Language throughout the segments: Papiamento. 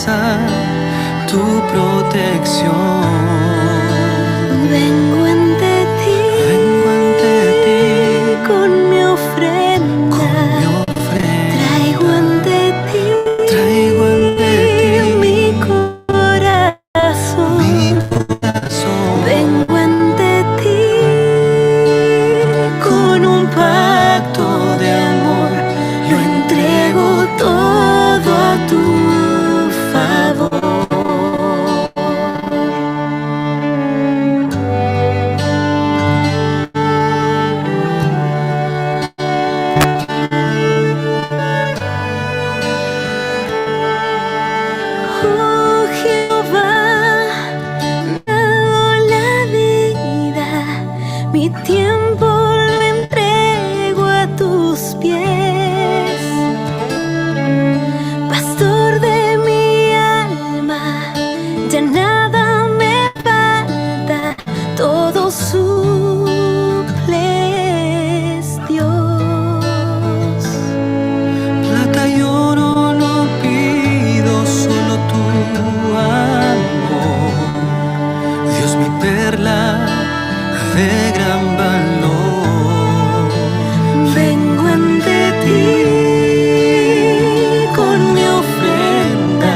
alcanzar tu protección. Vengo ante ti, Vengo ante ti con mi ofrenda. con mi ofrenda. Traigo ante ti, Traigo ante ti mi corazón. mi corazón. Vengo ante ti con un pacto de amor. Lo entrego todo a tu favor. Oh Jehová, me ha dado la vida, mi tiempo lo entrego a tus pies. Pastor de mi alma, ya nada me falta, todo suples, Dios. Plata y oro no pido, solo tu amor. Dios, mi perla de gran valor. Vengo ante ti con mi ofrenda,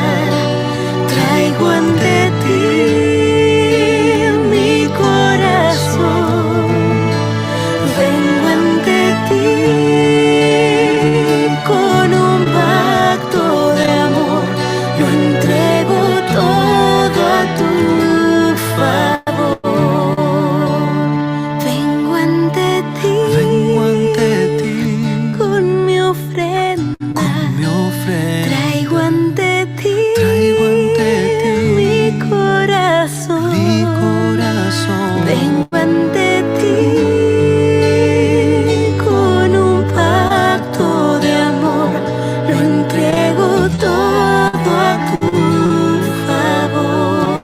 traigo ante ti mi corazón. Vengo ante ti con un pacto de amor, lo entrego todo a tu favor. Vengo ante ti, Vengo ante ti con mi ofrenda, con mi ofrenda. Traigo ante ti, Traigo ante ti mi corazón. mi corazón. Vengo ante ti con un pacto de amor, lo entrego todo a tu favor.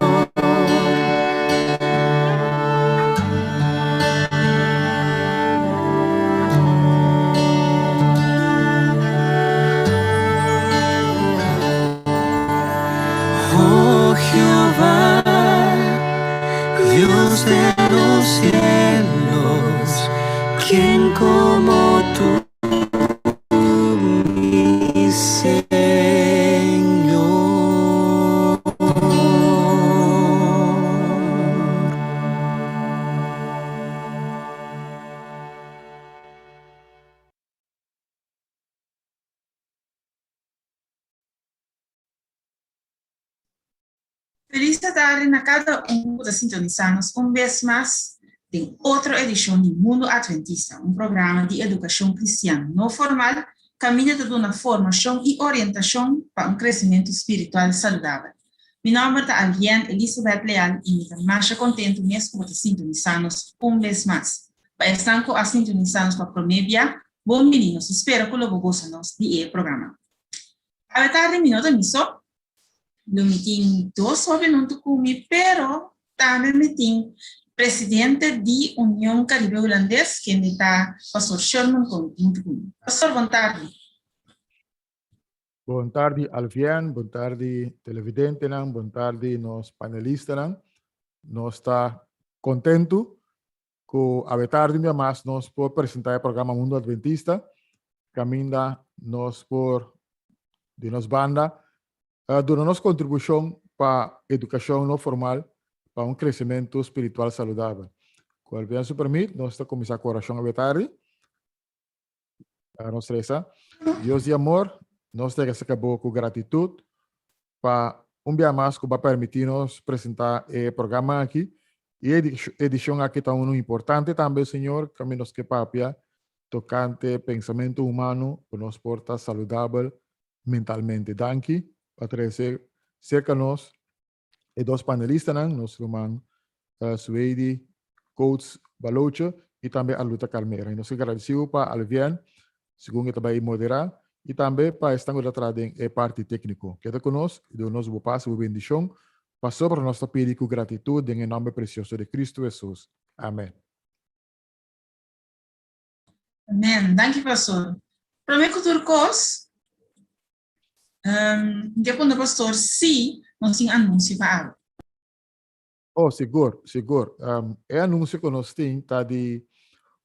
Oh Jehová, Dios de los cielos, ¿quién como tú, mi Señor? Felis tardi na kada un ku ta sintonisá nos un bes mas den otro edishon di Mundo Adventista, un programa di edukashon kristian no formal kaminda ta duna formashon i orientashon pa un kresementu spiritual saludabel. Mi nòmber ta Alvienne Elizabeth Leal i mi ta masha kontentu mes ku bo ta sintonisá nos un bes mas. Pa esnan ku a sintonisá nos pa promé bia, bon bini, nos ta spera ku lo bo gosa nos di e programa. Awe tardi mi no ta mi so. Lo mi tin dos hoben huntu ku mi, pero tambe mi tin presidente di Union Caribe Hulandes, kende ta Pastor Sherman Koen, huntu ku mi. Pastor, bon tardi. Bon tardi Alvien, bon tardi televidentenan, bon tardi nos panelistanan. Nos ta kontentu ku awe tardi un bia mas nos por presentá e programa Mundo Adventista, kaminda nos por di nos banda duna nos kontribushon pa edukashon no formal pa un kresementu spiritual saludabel. Ku Alvien su permit, nos ta kuminsá ku orashon awe tardi. Nos resa. Dios di amor, nos ta resa bo ku gratitut pa un bia mas ku bo a permití nos presentá e programa aki. I e edishon aki ta unu importante tambe, Señor, kaminda nos ke papia tokante pensamentu humano ku nos por ta saludabel mentalmente. Danki pa trese serka nos e dos panelistanan, nos ruman Sueidi Coates Baloche i tambe Arluta Carmera. I nos ta gradisiu pa Alvien, segun e ta bai moderá, i tambe pa esnan ku ta traha den e parti tékniko. Keda ku nos i duna nos bo pas i bo bendishon, pasobra nos ta pidi ku gratitut den e nòmber presioso di Kristu Hesus. Amèn. Amèn. Danki, pastor. Promé ku tur kos. Um, ke punto pastor si nos tin anunsio pa awe. Oh, sigur, sigur. Um, e anunsio ku nos tin ta di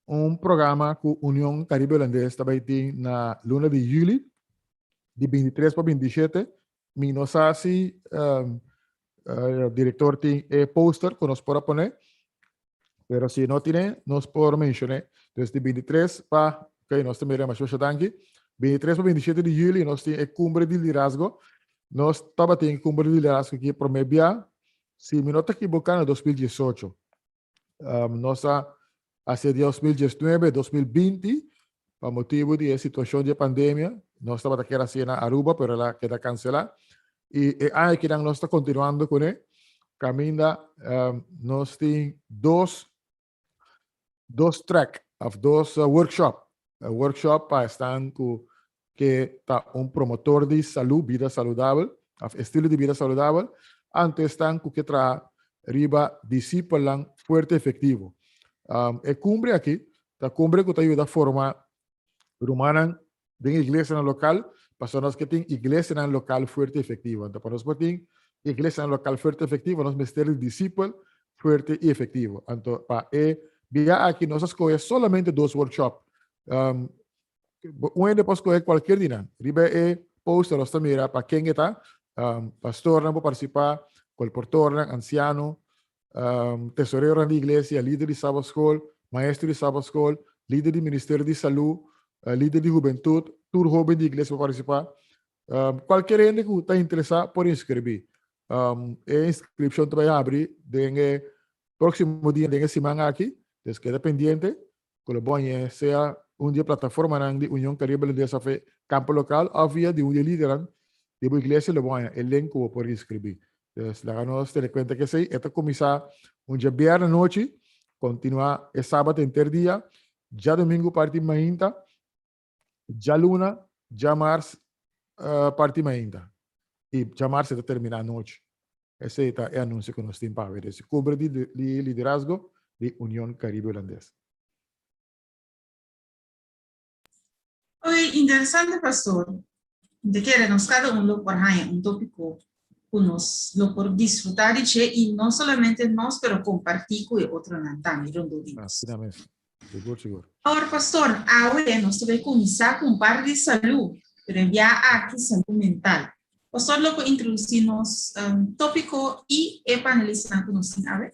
un programa ku Union Caribe Holandes ta bai tin na luna di juli, di 23 pa 27. Mi no sa si um, uh, director tin e poster ku nos por a pone, pero si no tiene, nos por mencioné. Dus di 23 pa, ok, nos ta mira mas danki. 23 pa 27 di juli nos tin e cumbre di liderazgo. Nos tabatin cumbre di liderazgo aki promé bia, si mi no ta equivoca na 2018. Um, nos a hacia 2019, 2020, pa motibo di e situacion di pandemia, nos tabata kier haci na Aruba, pero el a keda cancela. Y e aña akinan nos ta continuando cune. Caminda um, nos tin dos dos track of dos uh, workshop. Uh, workshop pa esnan ku ke ta un promotor di salú, bida saludabel, of estilo di bida saludabel, anto esnan ku ke traha riba disipelnan fuerte efectivo. Um, e cumbre aki ta cumbre ku ta yuda forma rumannan den iglesianan lokal, pasobra nos ke tin iglesianan lokal fuerte efectivo. Anto pa nos por tin iglesianan lokal fuerte efectivo, nos mester di disipel fuerte i efectivo. Anto pa e bia aki nos a skohe solamente dos workshop. Um, un hende por skohe kualkier di nan. Riba e poster nos ta mira pa ken e ta. Um, pastornan por partisipá, kolportornan, ansiano, um, tesoreronan di iglesia, lider di Sabbatschool, maestro di Sabbatschool, lider di ministerio di salú, uh, lider di hubentut, tur hoben di iglesia por partisipá. Um, kualkier hende ku ta interesá por inskribí. Um, e inskripshon ta bai abri den e próksimo dia, den e siman aki. Dus keda pendiente ku lo bo hañ'é sea un di e plataformanan di Union Caribe Holandesa of e kampo lokal òf via di un di e lidernan di bo iglesia lo bo haña e link ku bo por inskribí. Dus laga nos tene kuenta ku esei. E ta kuminsá un djabièrnè anochi, kontinuá e sabat henter dia, djadumingu parti mainta, djaluna, djamars parti mainta i djamars e ta terminá anochi. Esei ta e anunsio ku nos tin pa awe des Kumbre di Liderazgo di Union Karibe Hulandes. Oe, interesante pastor. Mi ta kere nos kada un lo por haña un tópiko ku nos lo por disfrutá di dje i no solamente nos pero kompartí ku e otronan tambe rondó di nos. Asina mes. Sigur, sigur. Awor pastor, awe nos ta bai kuminsá ku un par di salú, pero e bia aki salú mental. Pastor lo por introdusí nos tópiko i e panelistanan ku nos tin awe?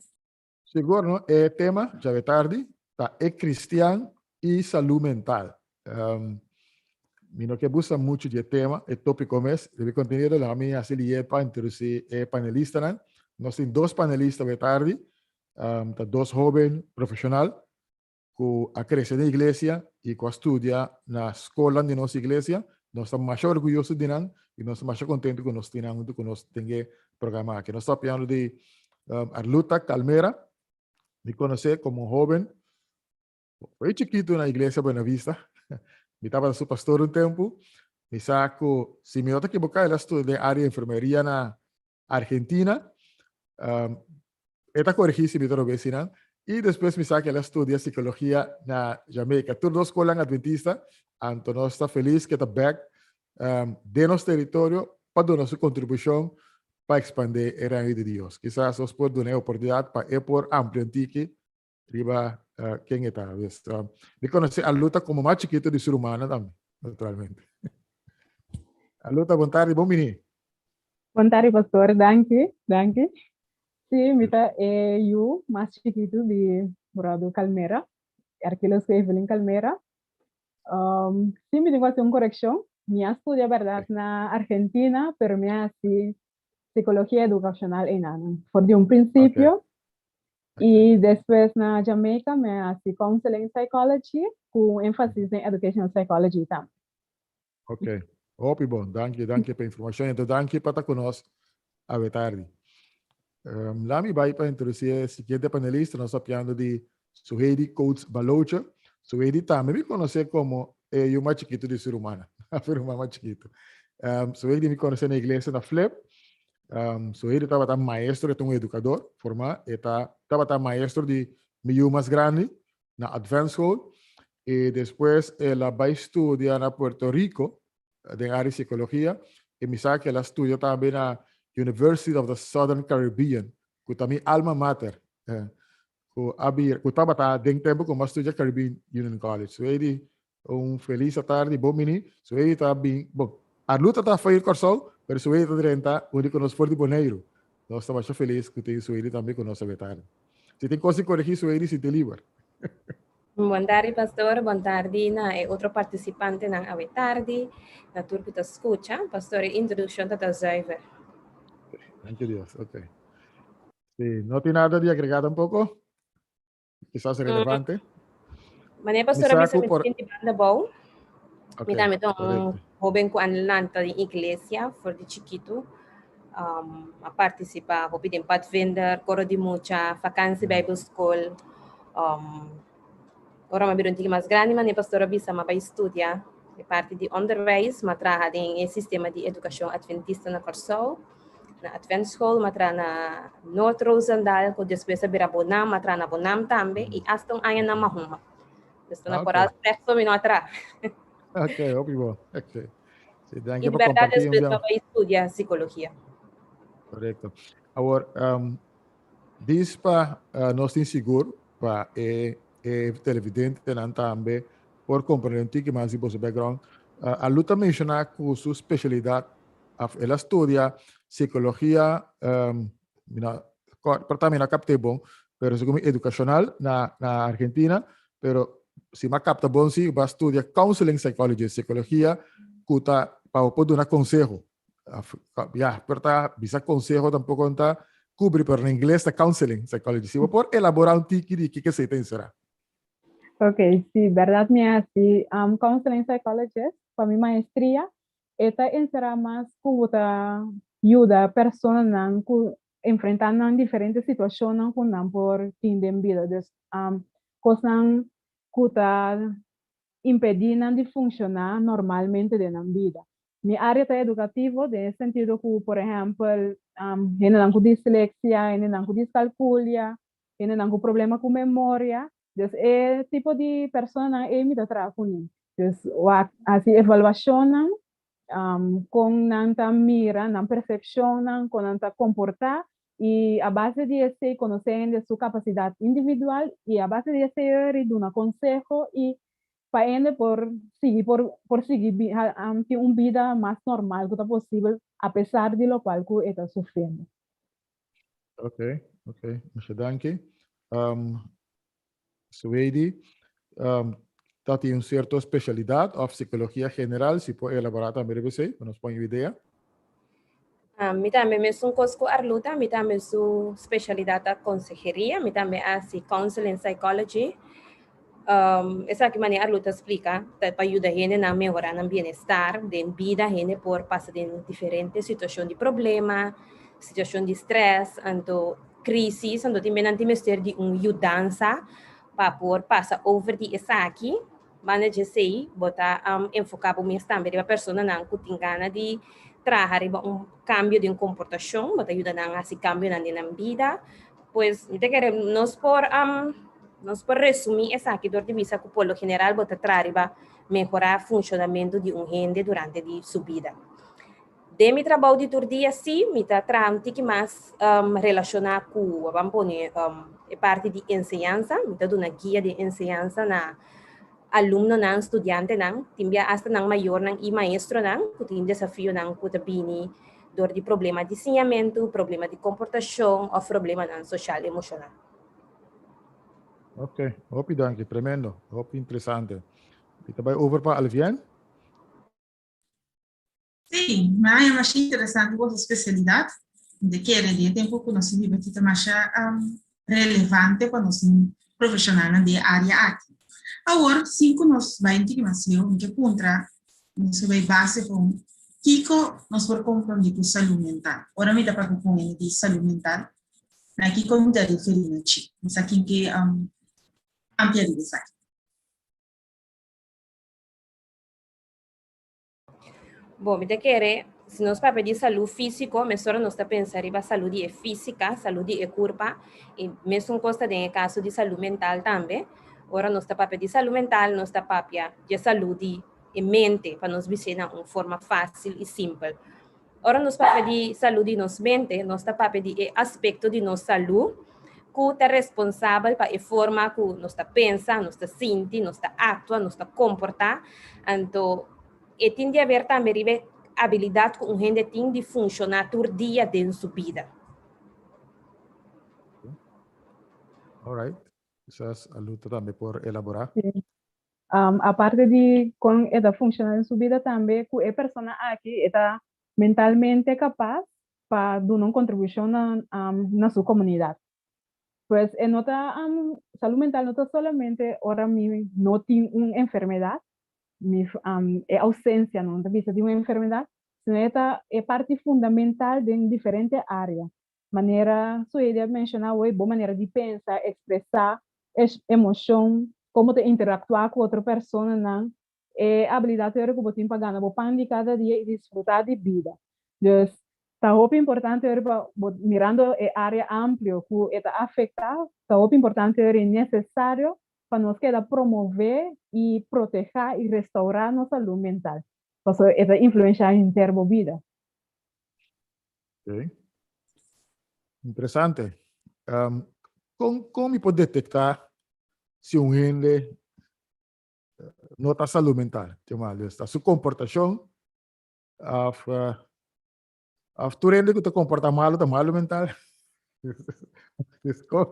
Sigur no, e tema djawe tardi ta e kristian i salú mental. Mi no ke busa muchu di e tema, e tópiko mes, riba e kontenido, laga mi hasi lié pa introdusí e panelistanan. Nos tin dos panelista awe tardi, Um, ta dos hoben profesional ku a krese den iglesia i ku a studia na skolnan di nos iglesia. Nos ta masha orguyoso di nan i nos ta masha kontentu ku nos tin nan huntu ku nos den e programa aki. Nos ta papiando di um, Arluta Calmera, mi konosé komo un hoben Foi chikitu na Iglesia Buena Vista. Mi tabata su pastor un tempu. Mi sa ku, si mi no ta ekiboká, el a studia den área di enfermeria na Argentina. Um, e ta korigí si mi ta robes sinan. I despues mi sa ku el a studia sikologia na Jamaica. Tur dos skolan adventista. Anto nos ta felis ku e ta bèk um, den nos teritorio pa duna su kontribushon pa ekspandé e Reino di Dios. Kisas nos por duna e oportunidat pa e por amplia un tiki riba uh, ken e ta. Pues, uh, mi conoce a Luta como mas chiquito di su rumana tambe, naturalmente. Aluta, bon tarde, bon bini. Bon tarde, pastor. Danki, danki. Sí, mi ta e yu mas chikitu di Brother Calmera, Arquilos Evelyn Calmera. Um, sí, mi tin ku hasi un korekshon. Mi a studia bèrdat na Argentina, pero mi a hasi psikologia edukashonal einan. For di un prinsipio, I despues na Jamaica mi a hasi counseling psychology ku un énfasis den educational psychology tambe. Ok, hopi bon. Danki, danki pa informashon. Enton danki pa ta ku nos awe tardi. Um, la mi bai pa introdusí e siguiente panelista. Nos ta papiando di Suheidi Coates Baloche. Suheidi tambe mi konosé komo e yu mas chikitu di su rumannan. Su ruman mas chikitu. Um, Suheidi mi konosé na iglesia na Flip. Um, Suheidi tabata maestro, e ta un educador formá, e ta, tabata maestro di mi yu mas grandi na Advanced School. I despues el a bai studia na Puerto Rico den área di psikologia. I mi sa ku el a studia tambe na University of the Southern Caribbean, ku ta mi alma mater, ku a bira, ku tabata den tempu ku mi a studia Caribbean Union College. Suedi, un felis atardi, bon bini. Suedi ta bin, bon, Arluta ta for di Kòrsou, pero Suedi ta drenta unda ku nos for di Boneiru. Nos ta masha felis ku tin Suedi tambe ku nos awe tardi. Si tin kos di koregí Suedi, sinti liber. Bon tardi pastor, bon tardi na e otro participantenan awe tardi, na tur ku ta skucha. Pastor, e introduccion ta ta zuiver. Danki Dios, ok. Si, no tin nada di agrega tampoco? Kisas relevante? Mane pastor a bisa mi tin di banda bou. Mi tambe ta un hoben ku a lanta den iglesia for di chikitu. A participa hopi den padvinder, koro di mucha, vakantie bijbelschool. Ora mi a bira un tiki mas grandi mane pastor a bisa mi a bai studia e parti di onderwijs, mi a traha den e sistema di edukashon adventista na Kòrsou, na Adventschool, mi a traha na Noord Roosendaal ku despues a bira Bonam, mi a traha na Bonam tambe i asta un aña na Mahuma. Dus ta na Koraal Specht mi no a traha. Ok, hopi bon. Ok. Sí, danki I pa di bèrdat kompartí un despues bia. mi a bai studia sikologia. Korekto. Awor, dis pa nos tin sigur pa e e televidentenan tambe por komprendé un tiki mas di boso background. Alu ta menshoná ku su spesialidat, òf el a studia sikologia, mi no por ta mi no a kapt'é bon, pero segun mi edukashonal na na Argentina, pero si mi a kapta bon si bo a studia counseling psychology, sikologia ku ta pa bo por duna konseho. Ya, por ta bisa konseho tampoko no ta kubri, pero na ingles ta counseling psychology. Si bo por elaborá un tiki di kiko esei ta enserá. Ok, sí, bèrdat mi a hasi counseling psychologist pa mi maestria. E ta enserá mas ku bo ta yuda personanan ku enfrentá nan diferente situashonnan ku nan por tin den bida. Dus, kosnan ku ta impedí nan di funshoná normalmente den nan bida. Mi área ta edukativo den e sentido ku, por ehèmpel, hendenan ku disleksia, hendenan ku diskalkulia, hendenan ku problema ku memoria. Dus e tipo di personanan ei mi ta traha kuné. Dus wak hasi evaluashonnan kon nan ta mira, nan persepshonnan, kon nan ta komportá i a base di esei konosé hende su kapasidat individual i a base di esei eri duna konseho i pa hende por sigui por por sigui tin un bida mas normal ku ta posibel apesar di lokual ku e ta sufriendo. Ok, ok, masha danki. Suwedi, ta tin un cierto specialidad of psicologia general, si por elabora tambe riba esey, pa nos pon un idea. Mi tambe mesun cos cu Arluta, mi tambe su specialidad ta conseheria, mi tambe a haci counseling psychology. Esaki manera Arluta a splica, ta pa yuda hendenan mehora nan bienestar den bida, hende por pasa den diferente situacion di problema, situacion di stress, anto crisis, anto tin nan tin mester di un yudansa pa por pasa over di esaki. Banda dje esei, bo ta enfoká bo mes tambe riba personanan ku tin gana di traha riba un kambio den komportashon, bo ta yuda nan hasi kambionan den nan bida. Pues mi ta kere nos por nos por resumí esaki dor di bisa ku por lo general bo ta traha riba mehorá funshonamentu di un hende durante di su bida. Den mi trabou di tur dia sí, mi ta traha un tiki mas relashoná ku, ban pone, e parti di enseñansa. Mi ta duna guia di enseñansa na alumnonan, studiantenan, tin bia asta nan mayornan i maestronan ku tin desafionan ku ta bini dor di problema di siñamentu, problema di komportashon òf problemanan soshal emoshonal. Ok, hopi danki, tremendo, hopi interesante. Mi ta bai over pa Alvien. Sí, mi a haña masha interesante boso spesialidat. Mi ta kere di e tempu ku nos biba aki ta masha relevante pa nos profeshonalnan di e área aki. Awor, sin ku nos bai un tiki mas leu, mi ke puntra, nos ke bai base kon kiko nos por komprondé ku salú mental. Ora mi ta papia ku hende di salú mental, na kiko mi ta referí na chi? Mi sa kin ke amplia riba esaki. Bon, mi ta kere, si nos papia di salú físiko, mesora nos ta pensa riba salú di e físika, salú di e kurpa, i mesun kos ta den e kaso di salú mental tambe. Ora nos ta papia di salú mental, nos ta papia di e salú di e mente, pa nos bis'é na un forma fásil i simpel. Ora nos papia di salú di nos mente, nos ta papia di e aspekto di nos salú ku ta responsabel pa e forma ku nos ta pensa, nos ta sinti, nos ta aktua, nos ta komportá. Anto e tin di haber tambe riba e abilidat ku un hende tin di funshoná tur dia den su bida. Alright. Kisas Aluta tambe por elaborá. Sí. Aparte di kon e ta funshoná den su bida tambe ku e persona aki e ta mentalmente kapas pa duna un kontribushon na na su komunidat. Pues e no ta salú mental no ta solamente ora mi no tin un enfermedat, mi e ousensia no ta bisa di un enfermedat, sino e ta e parti fundamental den diferente área. Manera Suheydi a menshoná awor, bo manera di pensa, ekspresá emoshon, komo ta interaktuá ku otro personanan, e abilidat ora ku bo tin pa gana bo pan di kada dia i disfrutá di bida. Dus, ta hopi importante ora pa bo, mirando e área amplio ku e ta afektá, ta hopi importante ora i nesesario pa nos keda promové i protehá i restourá nos salú mental, pasobra e ta influenshá henter bo bida. Ok. Interesante. Um, kon, kon mi por detecta si un hende no ta salud mental? Tjoma, dus ta su comportacion of, uh, of tur hende ku ta comporta malo ta malo mental? Dus kon?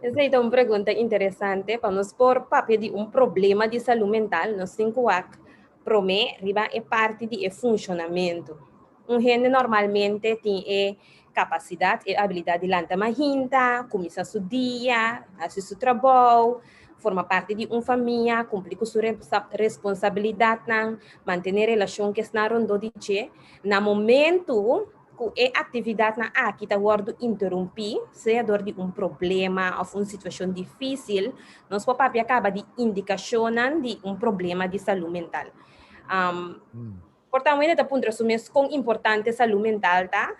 Esei ta un pregunta interesante. Pa nos por papia di un problema di salú mental, nos tin ku wak promé riba e parti di e funshonamentu. Un hende normalmente tin e kapasidat, e abilidat di lanta mahinta, kuminsá su dia, hasi su trabou, forma parti di un famia, kumpli ku su responsabilidatnan, mantené relashon ku esnan rondó di dje. Na momentu ku e aktividatnan aki ta wòrdu interumpí, sea dor di un problema òf un situashon difísil, nos por papia kaba di indikashonnan di un problema di salú mental. Por ta un hende ta puntra su mes kon importante salú mental ta,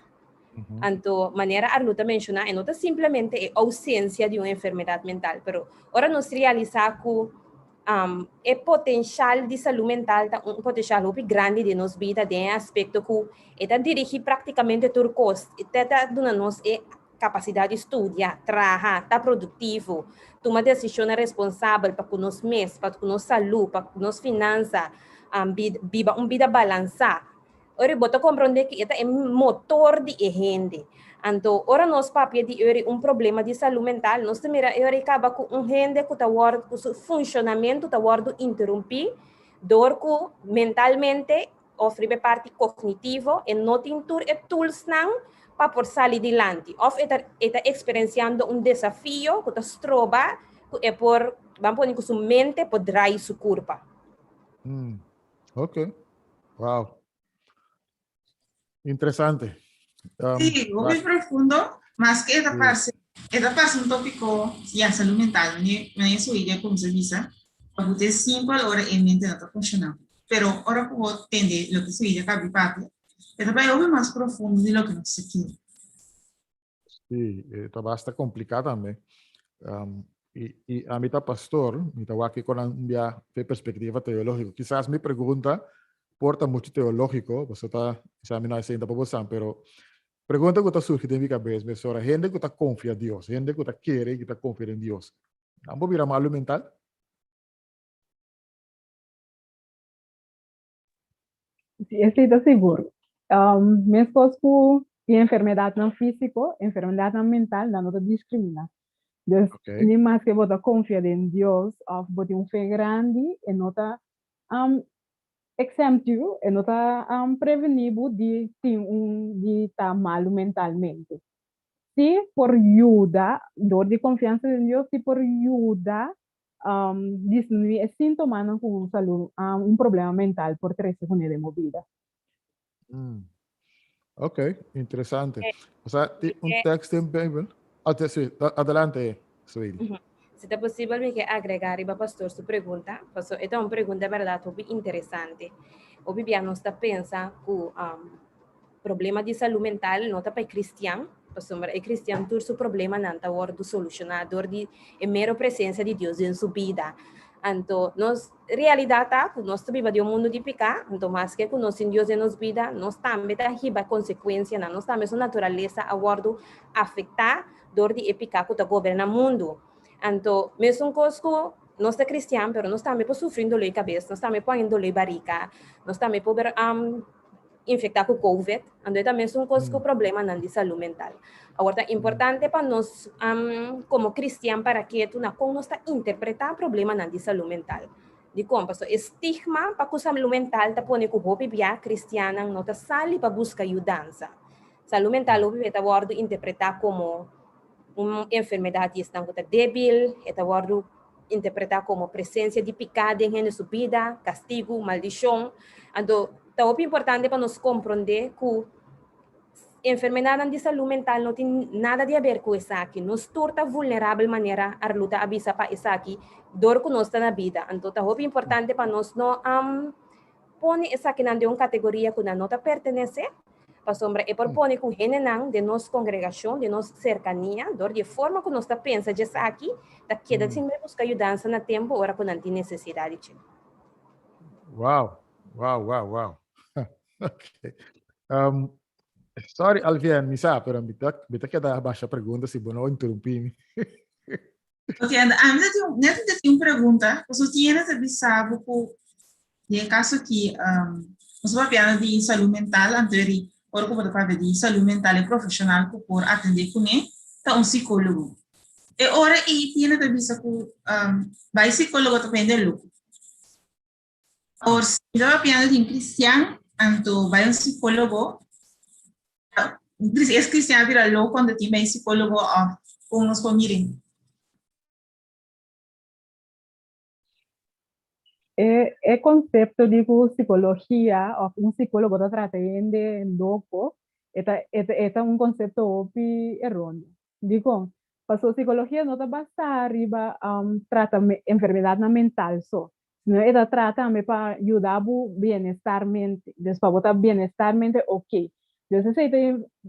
anto manera Arnoud ta menshoná e no ta simplemente e ousensia di un enfermedat mental, pero ora nos realisá ku E potenshal di salú mental ta un potenshal hopi grandi den nos bida den e aspekto ku e ta dirigí praktikamente tur kos. E ta ta duna nos e kapasidat di studia, traha, ta produktivo, tuma desishonnan responsabel pa ku nos mes, pa ku nos salú, pa ku nos finansa, biba un bida balansá. Ora bo ta komprondé ku e ta e motor di e hende. Anto ora nos papia di ora un problema di salú mental, nos ta mira e ora e kaba ku un hende ku ta wòrdu, ku su funshonamentu ta wòrdu interumpí dor ku mentalmente òf riba e parti kognitivo e no tin tur e toolsnan pa por sali dilanti òf e ta e ta eksperensiando un desafio ku ta stroba ku e por, ban pone ku su mente por drai su kurpa. Ok. Wow. Interesante. Um, sí, muy profundo, más que esta parte, esta parte un tópico, ya, salud mental, me su idea como se dice, porque es simple, ahora en mente no está funcionando. Pero ahora como tende lo que su idea cabe papi, esta parte es más profundo de lo que no se quiere. Sí, eh, ta basta complicado tambe. Um, y, y a mi ta pastor, mi ta wak con un bia de perspectiva teológico. Quizás mi pregunta porta mucho teológico, pues ta, quizás mi no senta pa bosan, pero pregunta que ta surge den mi cabeza, me sora, gente que ta confia Dios, gente que ta quiere que ta confia en Dios. Ambo bira malo mental? Sí, esei ta sigur. Um, meskos ku e enfermedadnan físiko, enfermedadnan mental, nan no ta diskriminá. Dus, Ok. ni maske bo ta konfia den Dios òf bo tin un fe grandi, e no ta um, exempt yu, e no ta um, prevení bo di tin un, di ta malu mentalmente. Sí por yuda, dor di konfiansa den Dios, sí por yuda disminuí e síntomanan ku un salú, un problema mental por trese kuné den bo bida. Mm. Ok, interesante. O sea, ti un tekst den Bijbel. Ah, te, sí, adelante, Sueli. Si ta posibel mi ke agregá riba pastor su pregunta, paso e ta un pregunta bèrdat hopi interesante. Hopi bia nos ta pensa ku Problema di salú mental no ta pa e kristian, pasobra e kristian tur su problemanan ta wòrdu solushoná dor di e mero presensia di Dios den su bida. Anto nos realidat ta ku nos ta biba den un mundu di piká, anto maske ku nos tin Dios den nos bida, nos tambe ta hiba konsekuensianan, nos tambe su naturalesa a wòrdu afektá dor di e piká ku ta goberná mundu. Anto mesun kos ku nos ta kristian, pero nos tambe por sufri un doló di kabes, nos tambe por haña un doló di barika, nos tambe por infektá ku covid, anto e ta mesun kos ku problemanan di salú mental. Awor ta importante pa nos komo kristian para ketu na kon nos ta interpretá problemanan di salú mental. Dikon? Pasobra e stigma pa ku salú mental ta pone ku hopi bia kristiannan no ta sali pa buska yudansa. Salú mental hopi bia ta wòrdu interpretá komo un enfermedat di esnan ku ta débil, e ta wòrdu interpretá komo presensia di piká den hende su bida, kastigu, maldishon. Anto, ta hopi importante pa nos komprondé ku enfermedatnan di salú mental no tin nada di haber ku esaki. Nos tur ta vulnerabel manera Arluta a bisa pa esaki dor ku nos ta na bida. Anto, ta hopi importante pa nos no pone esakinan den un kategoria ku nan no ta pertenesé. Pasobra e por pone ku hendenan den nos kongregashon, den nos serkania, dor di e forma ku nos ta pensa dje esaki, ta keda sin bai buska yudansa na tempu ora ku nan tin nesesidat di dje. Wow, wow, wow, wow. Okay. Um, sorry Alvien, mi sa, pero mi ta, mi ta keda basha pregunta si bo no interrumpí mi. Ok, and ami ta tin, net ta tin un pregunta, pasobra tin hende ta bisa bo ku den e kaso aki, um, nos ta papiando di salú mental, anto eri ora ku bo ta papia di salú mental e profeshonal ku por atendé kuné ta un sikólogo. E ora ei tin hende ta bisa ku um, bai sikólogo ta pa hende loko. Awor, si mi ta papiando di un kristian, anto bai un sikólogo, es kristian a bira loko anto tin bai un sikólogo òf kon nos por mira? E e konsepto di ku sikologia òf un sikólogo ta trata hende loko e ta e ta e ta un konsepto hopi eróneo. Dikon? Pasobra sikologia no ta basá riba trata enfermedatnan mental so, sino e ta trata tambe pa yuda bo bienestar mente. Dus pa bo ta bienestar mente oké. Dus esei ta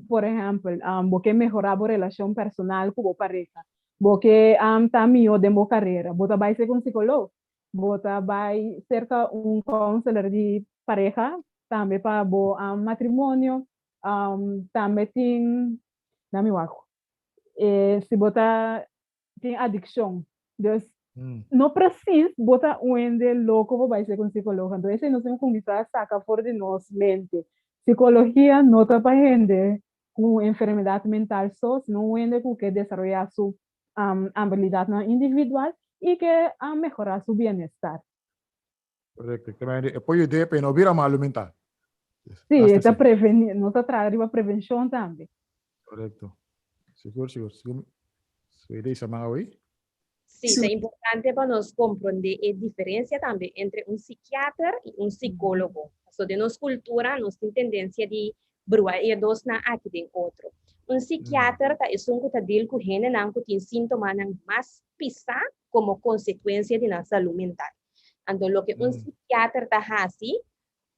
por ehèmpel, bo ke mehorá bo relashon personal ku bo pareha, bo ke ta mihó den bo karera, bo ta bai serka un sikolog, bo ta bai serka un counselor di pareha tambe pa bo matrimonio, tambe tin, dami wak. E si bo ta tin adikshon. Dus no presis bo ta un hende loko pa bai ser un sikologo. Anto esei nos tin ku kuminsá saka for di nos mente. Sikologia no ta pa hende ku un enfermedat mental so, sino un hende ku ke desaroyá su abilidatnan individual i ke mehorá su bienestar. Korekto. E por yud'é pa e no bira malu mental. Sí, e ta prevení, nos ta traha riba prevenshon tambe. Korekto. Sigur, sigur. Sigur. Suede isa man awe? Sí, ta importante pa nos komprondé e diferensia tambe entre un sikiater i un sikólogo. Pasobra den nos kultura nos tin tendensia di brua e dosnan aki den otro. Un sikiater ta esun ku ta dil ku hendenan ku tin síntomanan mas pisá komo konsekuensia di nan salú mental. Anto loke un sikiater ta hasi,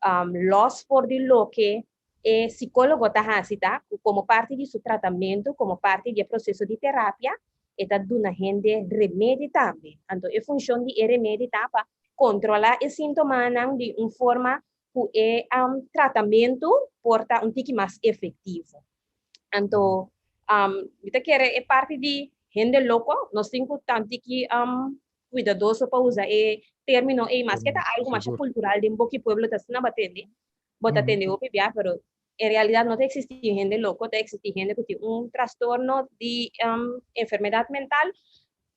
lòs for di loke e sikólogo ta hasi ta ku komo parti di su tratamentu, komo parti di e proseso di terapia, e ta duna hende remedi tambe. Anto e funshon di e remedi ta pa kontrolá e síntomanan di un forma ku e tratamentu por ta un tiki mas efektivo. Anto mi ta kere e parti di hende loko, nos tin ku ta un tiki kuidadoso pa usa e término ei, maske ta algu masha kultural den boki pueblo ta asina bo a tende, bo ta tende hopi bia, pero en realidat no ta eksistí hende loko, ta eksistí hende ku tin un trastorno di enfermedat mental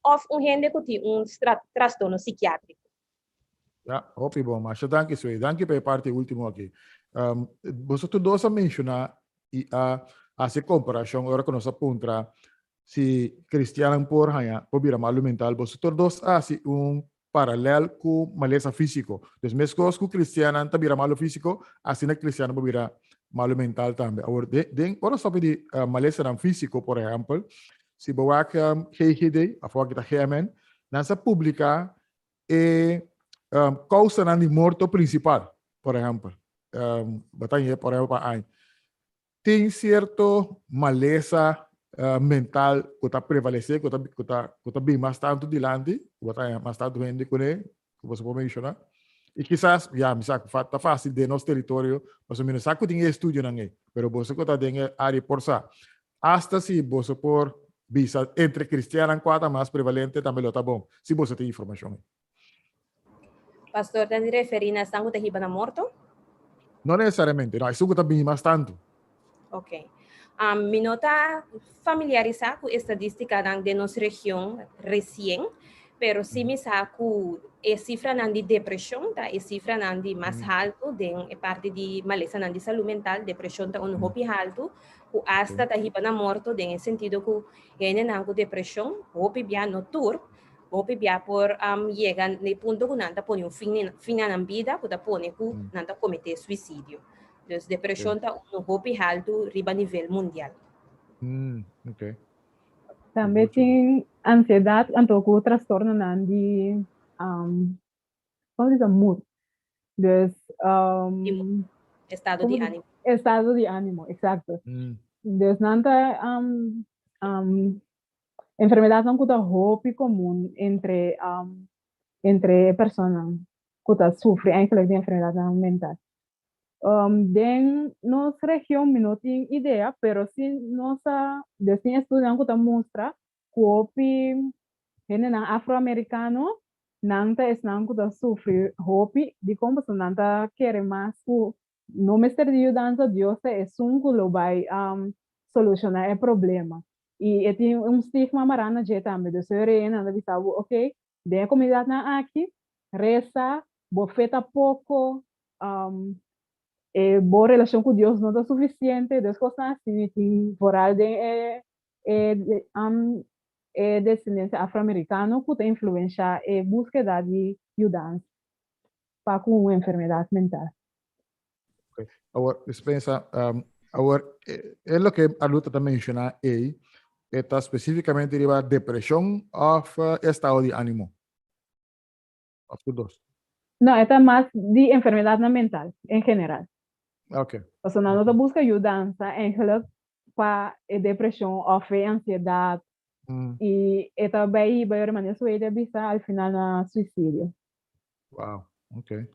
òf un hende ku tin un trastorno sikiátriko. Ja, hopi bon. Masha danki, Sue. Danki pa e parti último aki. Boso tur dos a menshoná i a hasi komparashon ora ku nos a puntra si kristiannan por haña, por bira malu mental. Boso tur dos a hasi un paralèl ku malesa físiko. Dus meskos ku kristiannan ta bira malu físiko, asina kristiannan por bira malu mental tambe. Awor, den ora nos papia di malesanan físiko, por ehèmpel, si bo wak GGD, afó aki ta GMN, nan sa publiká e kousanan di morto prinsipal, por ehèmpel. Bo ta hañ'é por ehèmpel pa aña. Tin sierto malesa. Mental ku ta prevalesé, ku ta ku ta ku ta bin mas tantu dilanti, ku bo ta haña mas tantu hende kuné, ku boso por menshoná. I kisas, ya, mi sa ku ta fásil den nos teritorio, pasobra mi no sa ku tin e estudionan ei, pero boso ku ta den e área por sa. Asta si boso por bisa entre kristiannan kua ta mas prevalente tambe lo ta bon, si boso tin informashon ei. Pastor ta di referí na esnan ku ta hiba na morto? No nesesariamente, no, esun ku ta bini mas tantu. Ok. Mi no ta familiarisá ku estadístikanan den nos region resien, pero sí mi sa ku e sifranan di depreshon ta e sifranan di mas haltu den e parti di malesanan di salú mental. Depreshon ta un hopi haltu ku asta ta hiba na morto den e sentido ku hendenan ku depreshon hopi bia, no tur, Hopi bia por yega na e punto ku nan ta pone un fin fin na nan bida ku ta pone ku nan ta kometé suisidio. Dus depreshon ta unu hopi haltu riba nivel mundial. Ok. Tambe tin ansiedat anto ku trastornonan di komo bisa mood. Dus Estado di animo. Estado di animo, eksakto. Dus nan ta Enfermedadnan ku ta hopi komun entre entre e personanan ku ta sufri eigenlijk di enfermedadnan mental. Den nos region mi no tin idea, pero si nos a, des tin estudionan ku ta mustra ku hopi hendenan afroamerikano nan ta esnan ku ta sufri hopi, dikon? Pasobra nan ta kere mas ku no mester di yudansa, Dios ta esun ku lo bai solushoná e problema. I e tin un stigma mará na dje tambe. Dus e reina ta bisa bo, ok, den e komunidatnan aki, resa, bo fe ta poko, e bo relashon ku Dios no ta sufisiente, dus kosnan asina tin vooral den e e e desendensia afroamerikano ku ta influenshá e búskeda di yudansa pa ku un enfermedat mental. Okay. Awor, dispensa, awor, e loke Arluta ta menciona ei, e ta specificamente riba depresion of estado di animo? Of tur dos? No, e ta mas di enfermedadnan mental en general. Okay. Pasobra nan no ta busca yudansa eigenlijk pa e depresion of e ansiedad y e ta bay hiba e manera su ey ta bisa al final na suicidio. Wow, ok.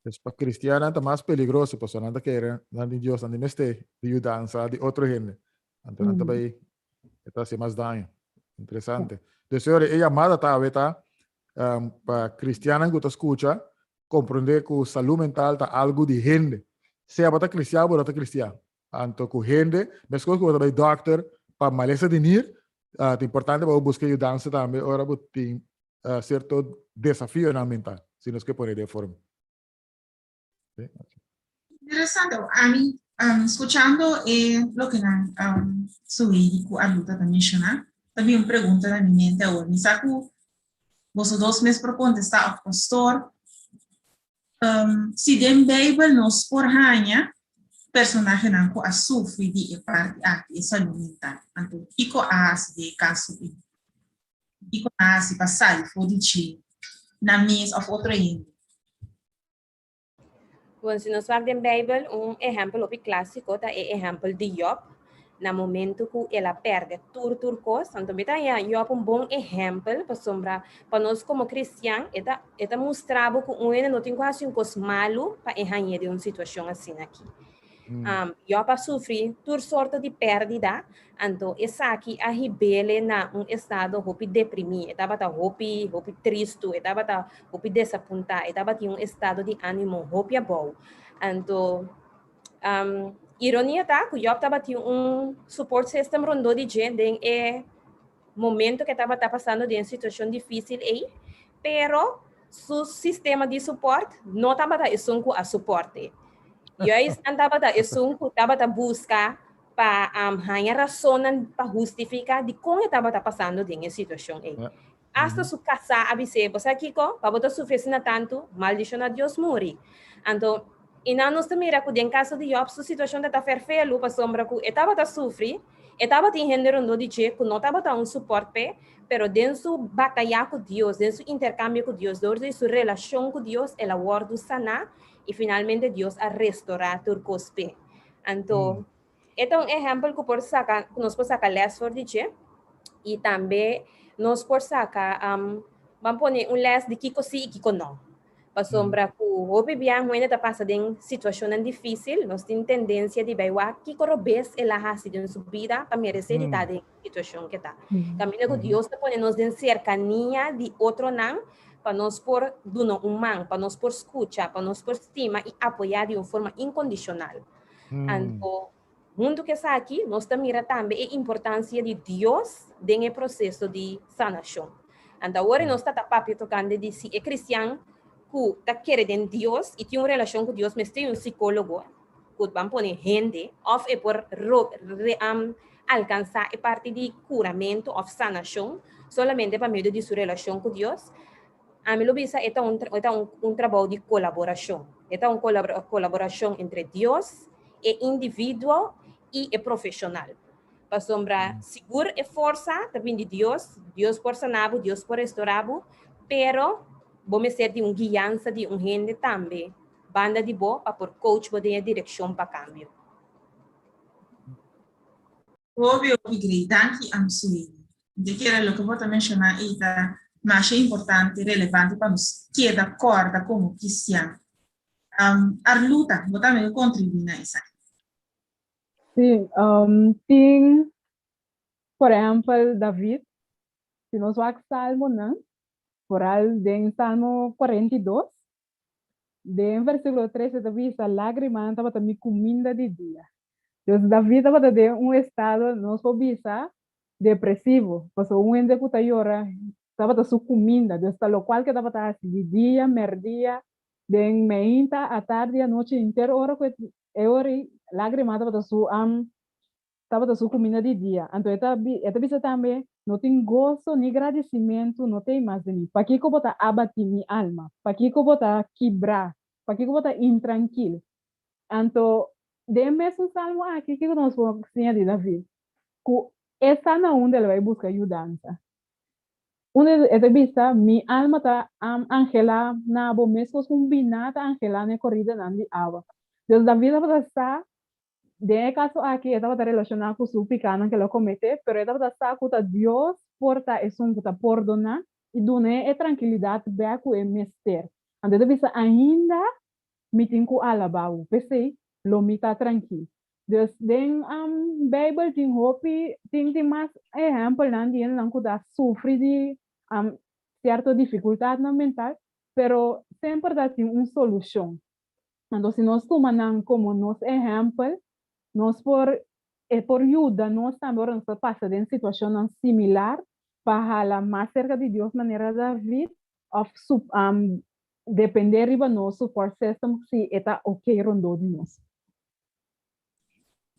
Dus pa cristianan ta mas peligroso, pasobra nan ta kere nan tin Dios, nan tin mester di yudansa di otro hende. Anto nan ta bay, e ta haci mas daño. Interesante. Dus ora e yamada ta awe ta pa cristianan cu ta scucha, comprende cu salud mental ta algo di hende. Sea bo ta cristian o bo no ta cristian. Anto cu hende, mescos cu bo ta bay dokter pa malesa di nir, ta importante pa bo busca yudansa tambe ora bo tin cierto desafionan mental, si nos ke pone den forma. Interesante. Ami, scuchando e loke nan Suidi cu Arluta ta menciona, ta bin un pregunta na mi mente awor. Mi sa cu boso dos mes por contesta of pastor. Si den Bijbel nos por haña personahenan cu a sufri di e parti aki, e salud mental, anto kico a haci den e caso ei? Kiko nan a hasi pa sali for di dje nan mes òf otro hende? Bon, si nos wak den Beibel, un ehèmpel hopi klásiko ta e ehèmpel di Jòb, na momentu ku el a pèrdè tur tur kos. Anto mi ta haña Jòb un bon ehèmpel pasobra pa nos komo kristian e ta e ta mustra bo ku un hende no tin ku hasi un kos malu pa e hañ'é den un situashon asina aki. Jòb a sufri tur sorto di pèrdida, anto esaki a hib'é na un estado hopi deprimí. E tabata hopi, hopi tristu, e tabata hopi desapuntá, e tabatin un estado di ánimo hopi abou. Anto, ironia ta ku Jòb tabatin un support system rondó di dje den e momento ku e tabata pasando den e situashon difísil ei, pero su sistema di support no tabata esun ku a suport'é. Juist nan tabata esun ku tabata buska pa haña rasonnan pa hustifiká dikon e tabata pasando den e situashon ei. Asta su kasá a bis'é, Bo sa kiko? Pa bo ta sufri asina tantu, maldishoná Dios muri. Anto, i nan nos ta mira ku den kaso di Jòb su situashon ta ta fèrfelu pasobra ku e tabata sufri, e tabatin hende rondó di dje ku no tabata un supòrt p'e, pero den su batayá ku Dios, den su interkambio ku Dios, dor di su relashon ku Dios, el a wòrdu saná i finalmente Dios a restorá tur kos p'e. Anto, E ta un ehèmpel ku por saka, ku nos por saka lès for di dje i tambe nos por saka, ban pone un lès di kiko sí i kiko nò. Pasobra ku hopi bia hende ta pasa den situashonnan difísil, nos tin tendensia di bai wak kiko robes el a hasi den su bida pa meresé di ta den e situashon ke ta. Kaminda ku Dios ta pone nos den serkania di otronan pa nos por duna un man, pa nos por skucha, pa nos por stima i apoyá di un forma inkondishonal. Anto, huntu ku esaki, nos ta mira tambe e importansia di Dios den e proseso di sanashon. Anto awor nos ta ta papia tokante di si e kristian ku ta kere den Dios i tin un relashon ku Dios mester un sikólogo ku ban pone hende òf e por alkansá e parti di kuramentu òf sanashon solamente pa medio di su relashon ku Dios. Ami lo bisa e ta un e ta un trabou di kolaborashon. E ta un kolaborashon entre Dios, e individuo i e profeshonal. Pasobra sigur e forsa ta bin di Dios, Dios por sana bo, Dios por restorá bo, pero bo mester di un guiansa di un hende tambe banda di bo pa por coach bo den e direkshon pa kambio. Hopi hopi grei. Danki Amsuini. Mi ta kere loke bo ta menshoná ei ta masha importante, relevante pa nos keda kòrda komo kristian. Arluta, bo tambe ke kontribuí na esaki. Sí, tin por ehèmpel David, si nos wak Salmonan, foral den Salmo 42, Den versíkulo tres e ta bisa, Lágrimanan tabata mi kuminda di dia. Dus David tabata den un estado, nos por bisa, depresivo, pasobra un hende ku ta yora tabata su kuminda. Dus ta lokual ku e tabata hasi di dia, mèrdia, den meinta, atardi, anochi, henter ora ku e ora ei, lágrima tabata su tabata su kuminda di dia. Anto e ta e ta bisa tambe, No tin goso ni gradisimentu no t'ei mas den mi. Pakiko bo ta abatí mi alma? Pakiko bo ta kibrá? Pakiko bo ta intrankil? Anto, den e mesun salmo aki, kiko nos por siña di David? Ku e sa na unda el a bai buska yudansa. Unda e ta bisa, Mi alma ta anhelá na bo meskos ku un biná ta anhelá na e koridanan di awa. Dus David tabata sa Den e kaso aki e tabata relashoná ku su pikánan ku el a kometé, pero e tabata sa ku ta Dios por ta esun ku ta pordoná i dun'é e trankilidat bèk ku e mester. Anto e ta bisa, Ainda mi tin ku alabá bo, p'esei lo mi ta trankil. Dus den Beibel tin hopi, tin tin mas ehèmpelnan di hendenan ku ta sufri di sierto difikultatnan mental, pero semper ta tin un solushon. Anto si nos tuma nan komo nos ehèmpel, nos por e por yuda nos tambe ora nos ta pasa den situashonnan similar pa hala mas serka di Dios manera David òf su dependé riba nos support system si e ta oke rondó di nos.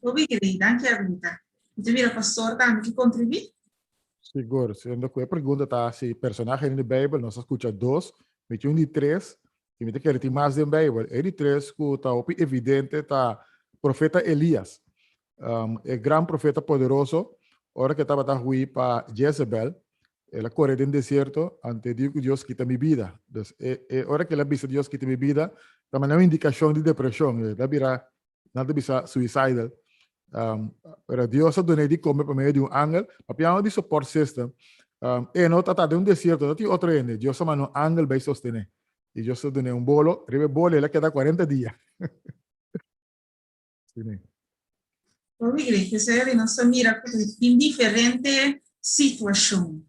Hopi grei, danki Arlita. Mi ta mira pastor tambe ki kontribuí. Sigur, siendo ku e pregunta ta si personahe den di Beibel, nos a skucha dos, mi tin un di tres, i mi ta kere tin mas den Beibel. E di tres ku ta hopi evidente ta profeta Elias, e gran profeta poderoso, ora ku e tabata hui pa Jezebel, el a kore den desierto, anto e di ku Dios kita mi bida. Dus e e ora ku el a bisa Dios kita mi bida, ta manera un indikashon di depreshon, el a bira nan ta bisa suicidal. Pero Dios a dun'é di kome pa medio di un angel, papiando di support system, e no ta den un desierto, no tin otro hende, Dios a manda un angel bai sostené. I Dios a dun'é un bolo, riba e bolo el a keda 40 dia. Sí. Hopi iglesia seri nos ta mira ku tin diferente situashon.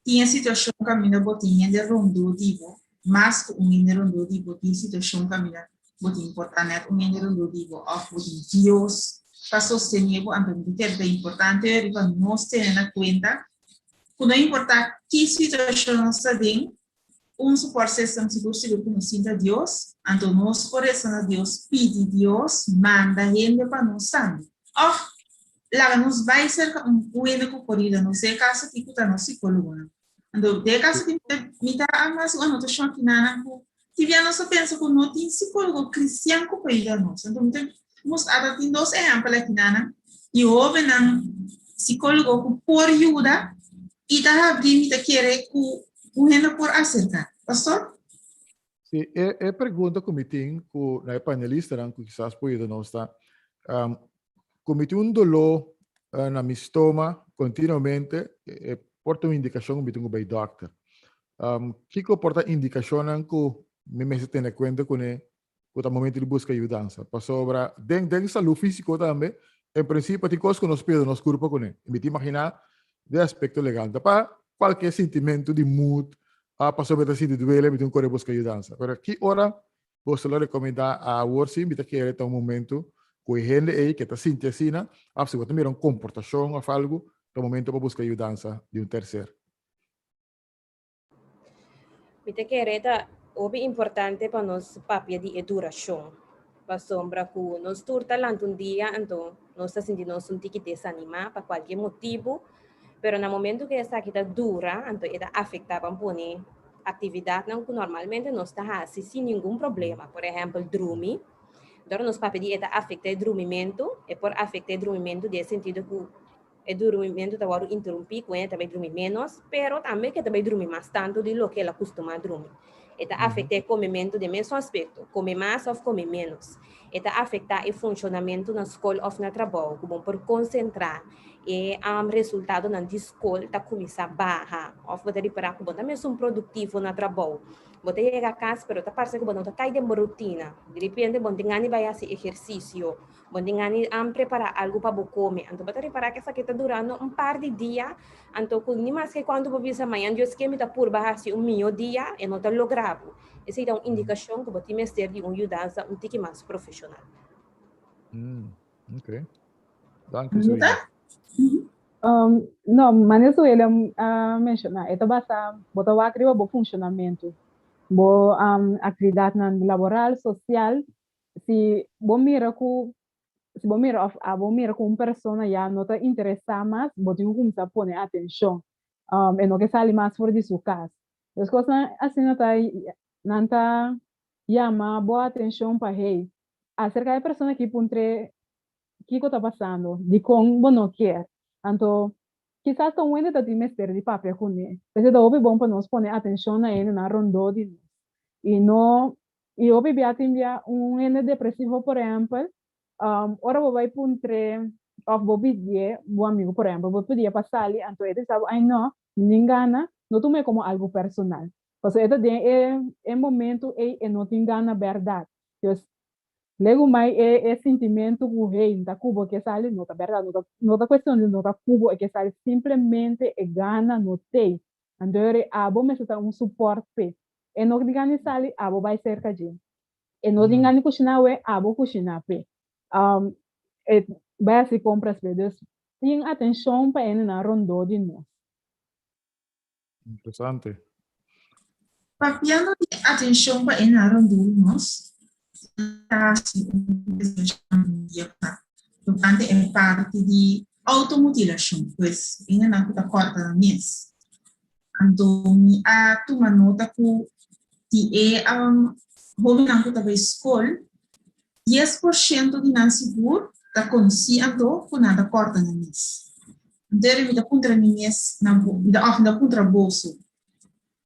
Tin e situashon kaminda bo tin hende rondó di bo, mas ku un hende rondó di bo, tin situashon kaminda bo tin por ta nèt un hende rondó di bo òf bo tin Dios pa sostené bo. Anto mi ta kere ta importante riba nos tene na kuenta ku no importá ki situashon nos ta den, un support system sigur sigur ku nos tin ta Dios, anto nos por resa na Dios, pidi Dios manda hende pa nos tambe. Òf laga nos bai serka un hende ku por yuda nos, den e kaso aki ku ta nos sikólogonan. Anto den e kaso aki mi ta hasi un anotashon aki nan ku tin bia nos ta pensa ku no tin sikólogo kristian ku por yuda nos. Anto mi ta mustra ata tin dos ehèmpel aki nan di hóbennan sikólogo ku por yuda i ta habri mi ta kere ku Un hende por aserká. Pastor? Sí, e, e pregunta ku mi tin ku na e panelistanan ku kisas por yuda nos ta, um, ku mi tin un doló na mi stoma kontinuamente, e por ta un indikashon ku mi tin ku bai dòkter. Kiko por ta indikashonnan ku mi mester tene kuenta kuné ku ta momento di buska yudansa? Pasobra den den salú físiko tambe, en prinsipio tin kos ku nos pierde nos kurpa kuné. I mi ta imaginá den aspekto legal. Ta pa kualke sintimentu di mood, ah pasobra mi ta sinti duele mi tin ku kore buska yudansa. Pero ki ora Boso lo rekomendá awor sí mi ta kere ta un momento ku e hende ei ke ta sinti asina òf si bo ta mira un komportashon òf algu ta un momento pa buska yudansa di un terser. Mi ta kere ta hopi importante pa nos papia di e durashon, pasobra ku nos tur ta lanta un dia anto nos ta sinti nos un tiki desanimá pa kualke motibu, Pero na momento ku esaki ta dura, anto e ta afektá ban pone aktividatnan ku normalmente nos ta hasi sin ningun problema. Por ehèmpel, drumi. Dor nos papia di e ta afektá e drumimentu, e por afektá e drumimentu den e sentido ku e drumimentu ta wòrdu interumpí, ku hende ta bai drumi ménos, pero tambe ku e ta bai drumi mas tantu di loke el a kustumá drumi. E ta afektá e komementu den mesun aspekto, kome mas òf kome ménos. E ta afektá e funshonamentu na skol òf na trabou, ku bo por konsentrá e resultadonan di skol ta kuminsá baha òf bo ta ripará ku bo ta mesun produktivo na trabou. Bo ta yega kas pero ta parse ku bo no ta kai den bo rutina. Di repente bo no tin gana di bai hasi ehersisio, bo no tin gana di prepará algu pa bo kome. Anto bo ta ripará ku esaki ta durando un par di dia, anto ku ni maske kuantu bo bisa mañan Dios ke mi ta purba hasi un mihó dia, e no ta logra bo. Esei ta un indikashon ku bo tin mester di un yudansa un tiki mas profeshonal. Ok. Dank u, Suela. No, manera Suela a menshoná, e ta basa, bo ta wak riba bo funshonamentu, bo aktividatnan laboral, sosial, si bo mira ku, si bo mira òf abo mira ku un persona ya no ta interesá mas, bo tin ku kuminsá pone atenshon, e no ke sali mas for di su kas. Dos kosnan asina ta, nan ta yama bo atenshon pa hey, Aserka e persona aki puntr'é kiko ta pasando, dikon bo no kier. Anto, kisas ta un hende ta tin mester di papia kuné. P'esei ta hopi bon pa nos pone atenshon na hendenan rondó di nos. I no, i hopi bia tin bia un hende depresivo por ehèmpel, ora bo bai puntr'é òf bo pidié, bo amigu por ehèmpel, bo pidié pa sali, anto e ta bisa bo, ai no, mi tin gana, no tum'é komo algu personal. Pasobra e ta den e e momento ei e no tin gana bèrdat. Dus, legu mai e e sintimentu ku hey, N ta ku bo ke sali, no ta bèrdat, no ta no ta kuestion di no ta ku bo e ke sali, simplemente e gana no t'ei. Anto e abo mester ta un supòrt p'e. E no tin gana di sali, abo bai serka dje. E no tin gana di kushiná awe, abo kushiná p'e. E bai hasi kompras p'e. Dus, tin atenshon pa hendenan rondó di nos. Interesante. Papiando di atenshon pa e nan rondó nos, ta hasi un presentashon di dia pasá tokante e parti di outomutilashon, pues hendenan ku ta kòrta nan mes. Anto mi a tuma nota ku di e hóbennan ku ta bai skol, 10% di nan sigur ta konosí anto ku nan ta kòrta nan mes. Anto mi ta puntra mi mes, na bo, mi ta, òf mi ta puntra boso,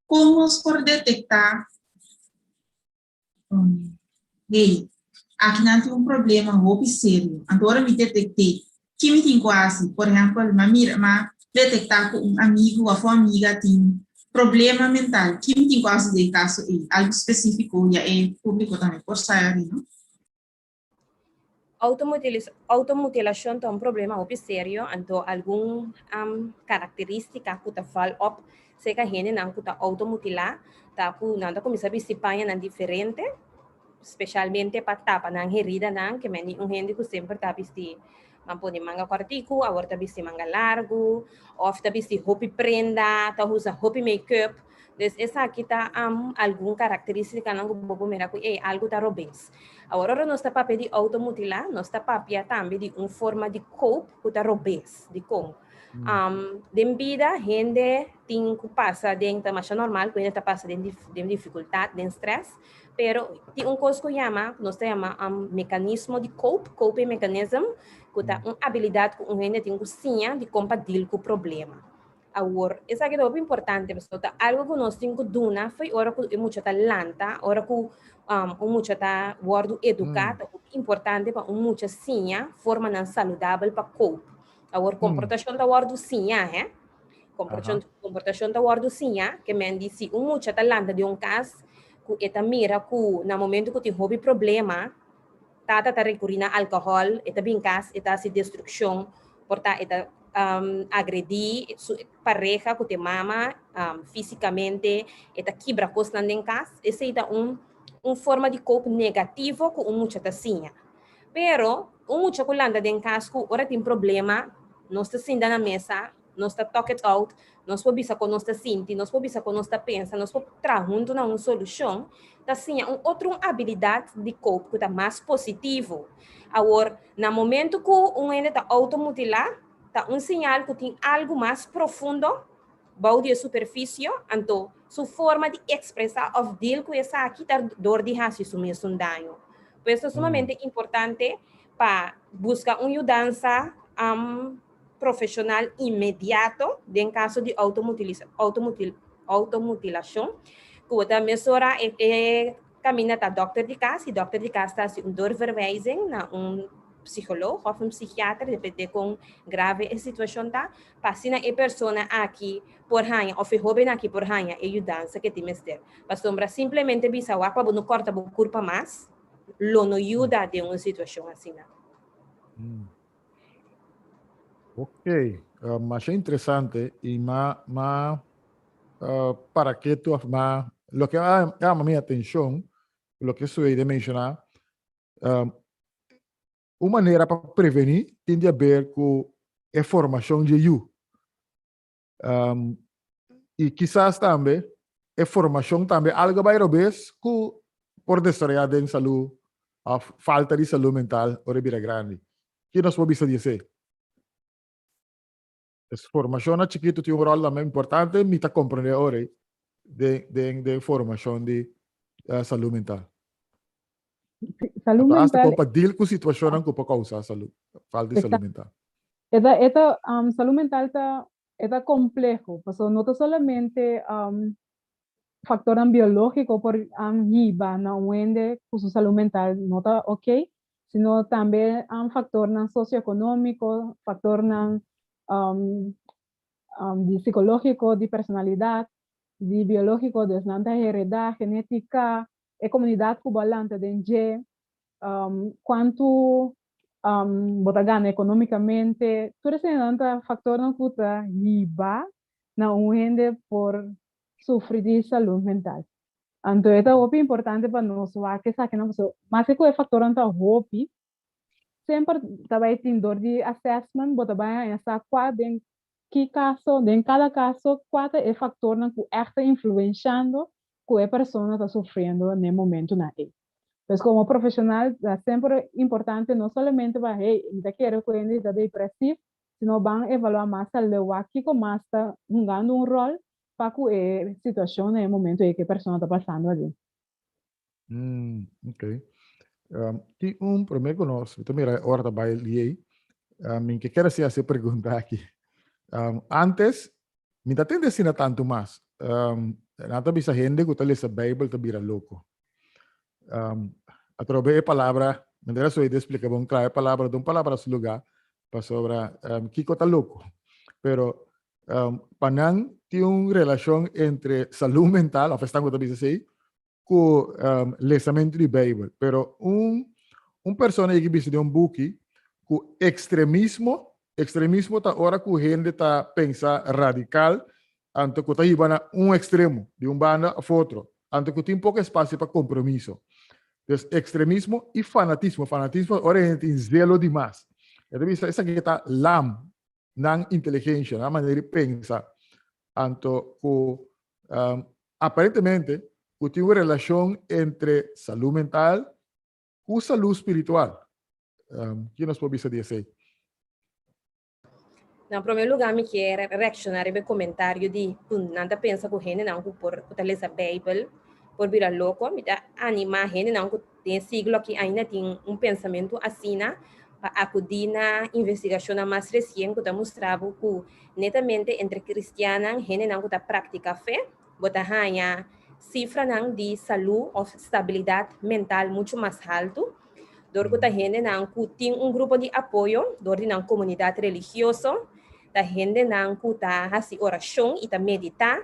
kon nos por detektá, um, hey, akinan tin un problema hopi serio. Anto ora mi detekt'é, ki mi tin ku hasi? Por ehèmpel, m'a mira, m'a detektá ku un amigu òf un amiga tin problema mental. Ki mi tin ku hasi den e kaso ei? Algu spesífiko, ya e públiko tambe por sa ari, no? Outomutilashon ta un problema hopi serio, anto algun karakterístika ku ta val op serka hendenan ku ta outomutilá ta ku nan ta kuminsá bisti pañanan diferente, spesialmente pa tapa nan heridanan, ke mende un hende ku semper ta bisti nan pone manga kòrtiku, awor ta bisti manga largu, òf ta bisti hopi prenda, ta usa hopi make-up. Dus esaki ta algun karakteristikanan ku bo por mira ku ey algu ta robes. Awor ora nos ta papia di outomutilá, nos ta papia tambe di un forma di cope ku ta robes. Dikon? Den bida hende tin ku pasa den, ta masha normal ku hende ta pasa den den difikultat, den strès, pero tin un kos ku yama, nos ta yama mekanismo di cope, coping mechanism, ku ta un abilidat ku un hende tin ku siña di kon pa deal ku problema. Awor, esaki ta hopi importante, pasobra ta algo ku nos tin ku duna fo'i ora ku e mucha ta lanta, ora ku un mucha ta wòrdu eduká, ta hopi importante pa un mucha siña formanan saludabel pa cope. Awor, komportashon ta wòrdu siñá, hè. Komportashon, komportashon ta wòrdu siñá, ke men di si un mucha ta lanta di un kas ku e ta mira ku na momento ku tin hopi problema, Tata ta rekurí na alkohòl, e ta bin kas, e ta hasi destrukshon, por ta e ta agredí su pareha ku ta e mama físikamente, e ta kibra kosnan den kas. Esei ta un un forma di koop negativo ku un mucha ta siña. Pero un mucha ku lanta den kas ku ora tin problema nos ta sinta na mesa, nos ta talk it out, nos por bisa kon nos ta sinti, nos por bisa kon nos ta pensa, nos por traha huntu na un solushon, ta siña un otro un abilidat di cope ku ta mas positivo. Awor, na momentu ku un hende ta outomutilá, ta un siñal ku tin algu mas profundo bou di e superfisio, anto su forma di ekspresá òf deal ku esaki ta dor di hasi su mesun daño. Pues ta sumamente importante pa buska un yudansa profesional inmediato den caso di automutilashon, ku bo ta mesora e e kaminda ta dòkter di kas i dòkter di kas ta hasi un doorverwijzing na un psikoloog òf un psikiater depende kon grave e situashon ta, pa asina e persona aki por haña òf e hóben aki por haña e yudansa ke tin mester. Pasobra simplemente bisa wak pa bo no kòrta bo kurpa mas lo no yuda den un situashon asina. Ok, masha interesante y ma ma uh, para que tu ma lo que llama mi atención, lo que soy de mencionar, um, una manera para prevenir tiene que ver con e formación de you. Um, y quizás tambe e formación tambe algo bay robes ku por desarrollar den salud of falta di salud mental ora bira grandi. Ki nos por bisa di esei? Es formacion na chiquito tin un rol tambe importante, mi ta comprende ora den, den, den formacion di uh, salud mental. Salud Hasta mental. pa deal ku situacionnan ku por causa salud, falta di salud mental. E ta, e ta, salud mental ta, e ta compleho, pasobra no ta solamente factornan biologico por hiba na un hende cu su salud mental no ta ok, sino tambe factornan socioeconomico, factornan di psicologico, di personalidad, di biologico, dus nan ta hereda, genetica, e comunidad cu bo a lanta den dje, cuantu bo ta gana economicamente, tur eseinan ta factornan cu ta hiba na un hende por sufri di salud mental. Anto e ta hopi importante pa nos wak esakinan pasobra maske cu e factornan ta hopi, semper ta bay tin dor di assessment bo ta bay haña sa cua den ki caso, den cada caso cua ta e factornan cu echt ta influenciando cu e persona ta sufriendo n'e momentonan ey. Pues como profesional ta semper importante no solamente pa hey mi ta kere cu hende ta depresief, sino ban evalua mas aleu wak kico mas ta hungando un rol pa cu e situacion na e momento ey cu e persona ta pasando aden. Mm, ok. Tin un prome cu nos, mi ta mira e ora ta bai liey. Mi ke kere haci e pregunta aki. Antes, mi ta tende asina tantu mas. Nan ta bisa hende ku ta lesa Beibel ta bira loko. Atrobe e palabra, manera soy de explica bon kla, e palabra ta un palabra su lugá pasobra kiko ta loko. Pero pa nan tin un relashon entre salú mental, òf esnan ku ta bisa esei, ku lesamentu di Beibel. Pero un un persona yega bisa den un buki ku ekstremismo, ekstremismo ta ora ku hende ta pensa radikal, anto ku ta hiba na un ekstremo, di un banda òf otro, anto ku tin poko espasio pa kompromiso. Dus ekstremismo i fanatismo, fanatismo ora hende tin zelo dimas. E ta bisa esaki ta lam nan inteligensia, nan manera di pensa, anto ku aparentemente ku tin un relashon entre salú mental ku salú spiritual. Ki nos por bisa di esei? Na promé lugá mi kier reakshoná riba e komentario di ku nan ta pensa ku hendenan ku por ku ta lesa Beibel por bira loko. Mi ta animá hendenan ku den e siglo aki ainda tin un pensamentu asina. pa akudí na investigashonnan mas resien ku ta mustra bo ku netamente entre kristiannan, hendenan ku ta praktiká fe, bo ta haña sifranan di salú òf stabilidat mental muchu mas haltu, dor ku ta hendenan ku tin un grupo di apoyo dor di nan komunidat religioso, ta hendenan ku ta hasi orashon i ta meditá.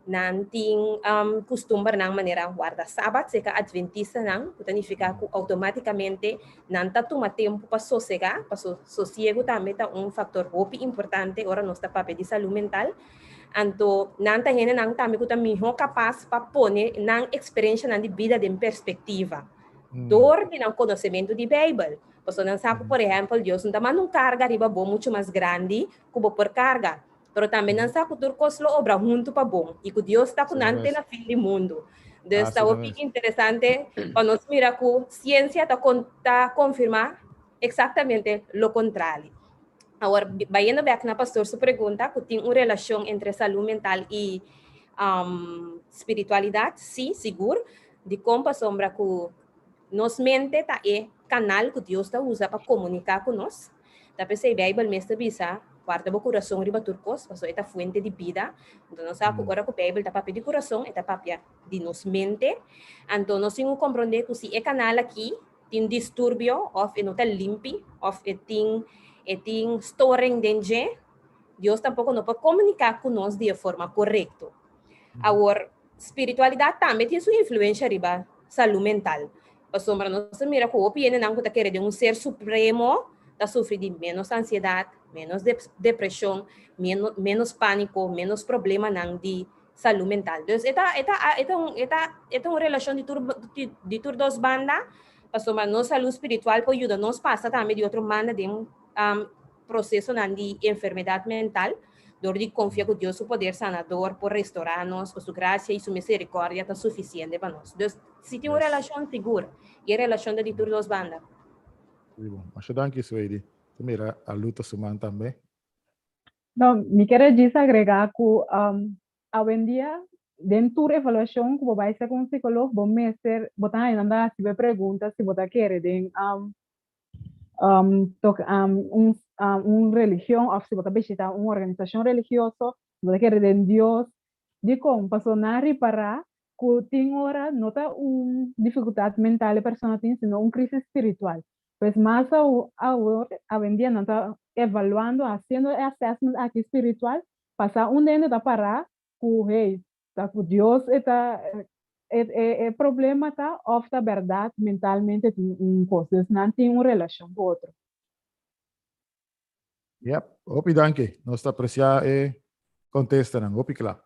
Nan tin kustumbernan manera warda Sabat serka Adventistanan, ku ta nifiká ku outomátikamente nan ta tuma tempu pa sosegá, paso sosiegu tambe ta un faktor hopi importante ora nos ta papia di salú mental. Anto nan ta hendenan tambe ku ta mihó kapas pa pone nan eksperenshanan di bida den perspektiva dor di nan konosementu di Beibel. Pasobra nan sa ku, por ehèmpel, Dios no ta manda un karga riba bo muchu mas grandi ku bo por karga. Pero tambe nan sa ku tur kos lo obra huntu pa bon i ku Dios ta ku nan te na fin di mundu. Dus ta hopi interesante pa nos mira ku siensia ta ta konfirmá eksaktamente lo kontrali. Awor, bayendo bèk na pastor su pregunta ku tin un relashon entre salú mental i spiritualidat, sí, sigur. Dikon? Pasobra ku nos mente ta e kanal ku Dios ta usa pa komuniká ku nos. Ta p'esei Beibel mes ta bisa, Warda bo kurason riba tur kos, pasobra e ta fuente di bida. Anto nos sa ku ora ku Beibel ta papia di kurason, e ta papia di nos mente. Anto nos tin ku komprondé ku si e kanal aki tin disturbio òf e no ta limpi òf e tin e tin storing den dje, Dios tampoko no por komuniká ku nos di e forma korekto. Awor, spiritualidat tambe tin su influensha riba salú mental. Pasobra nos ta mira ku hopi hendenan ku ta kere den un ser supremo ta sufri di ménos ansiedat, ménos depreshon, ménos pániko, ménos problemanan di salú mental. Dus e ta e ta e ta un e ta e ta un relashon di tur di tur dos banda, pasobra nos salú spiritual por yuda nos pasa tambe di otro banda den prosesonan di enfermedat mental, dor di konfia ku Dios su poder sanador por restorá nos, ku su grasia i su miserikòrdia ta sufisiente pa nos. Dus, si tin un relashon, sigur, i e relashon ta di tur dos banda. Muy bon. Masha danki, Sueidi. Ta mira a luta su man tambe. No, mi kere djis agregá ku awendia den tur evaluashon ku bo bai ser ku un psikolog bo mester bo ta haña nan ta hasi bo e pregunta si bo ta kere den un un religion òf si bo ta bishitá un organisashon religioso, si bo ta kere den Dios. Dikon? Pasobra nan a ripará ku tin ora no ta un difikultat mental e persona tin, sino un krisis spiritual. Pues mas awor, awendia nan ta evaluando, hasiendo e assessment aki spiritual, pa sa unda hende ta pará ku hey, Ta ku Dios e ta e e problema ta òf ta bèrdat mentalmente tin un kos. Dus nan tin un relashon ku otro. Yep, hopi danki. Nos ta apresiá e kontestanan, hopi kla.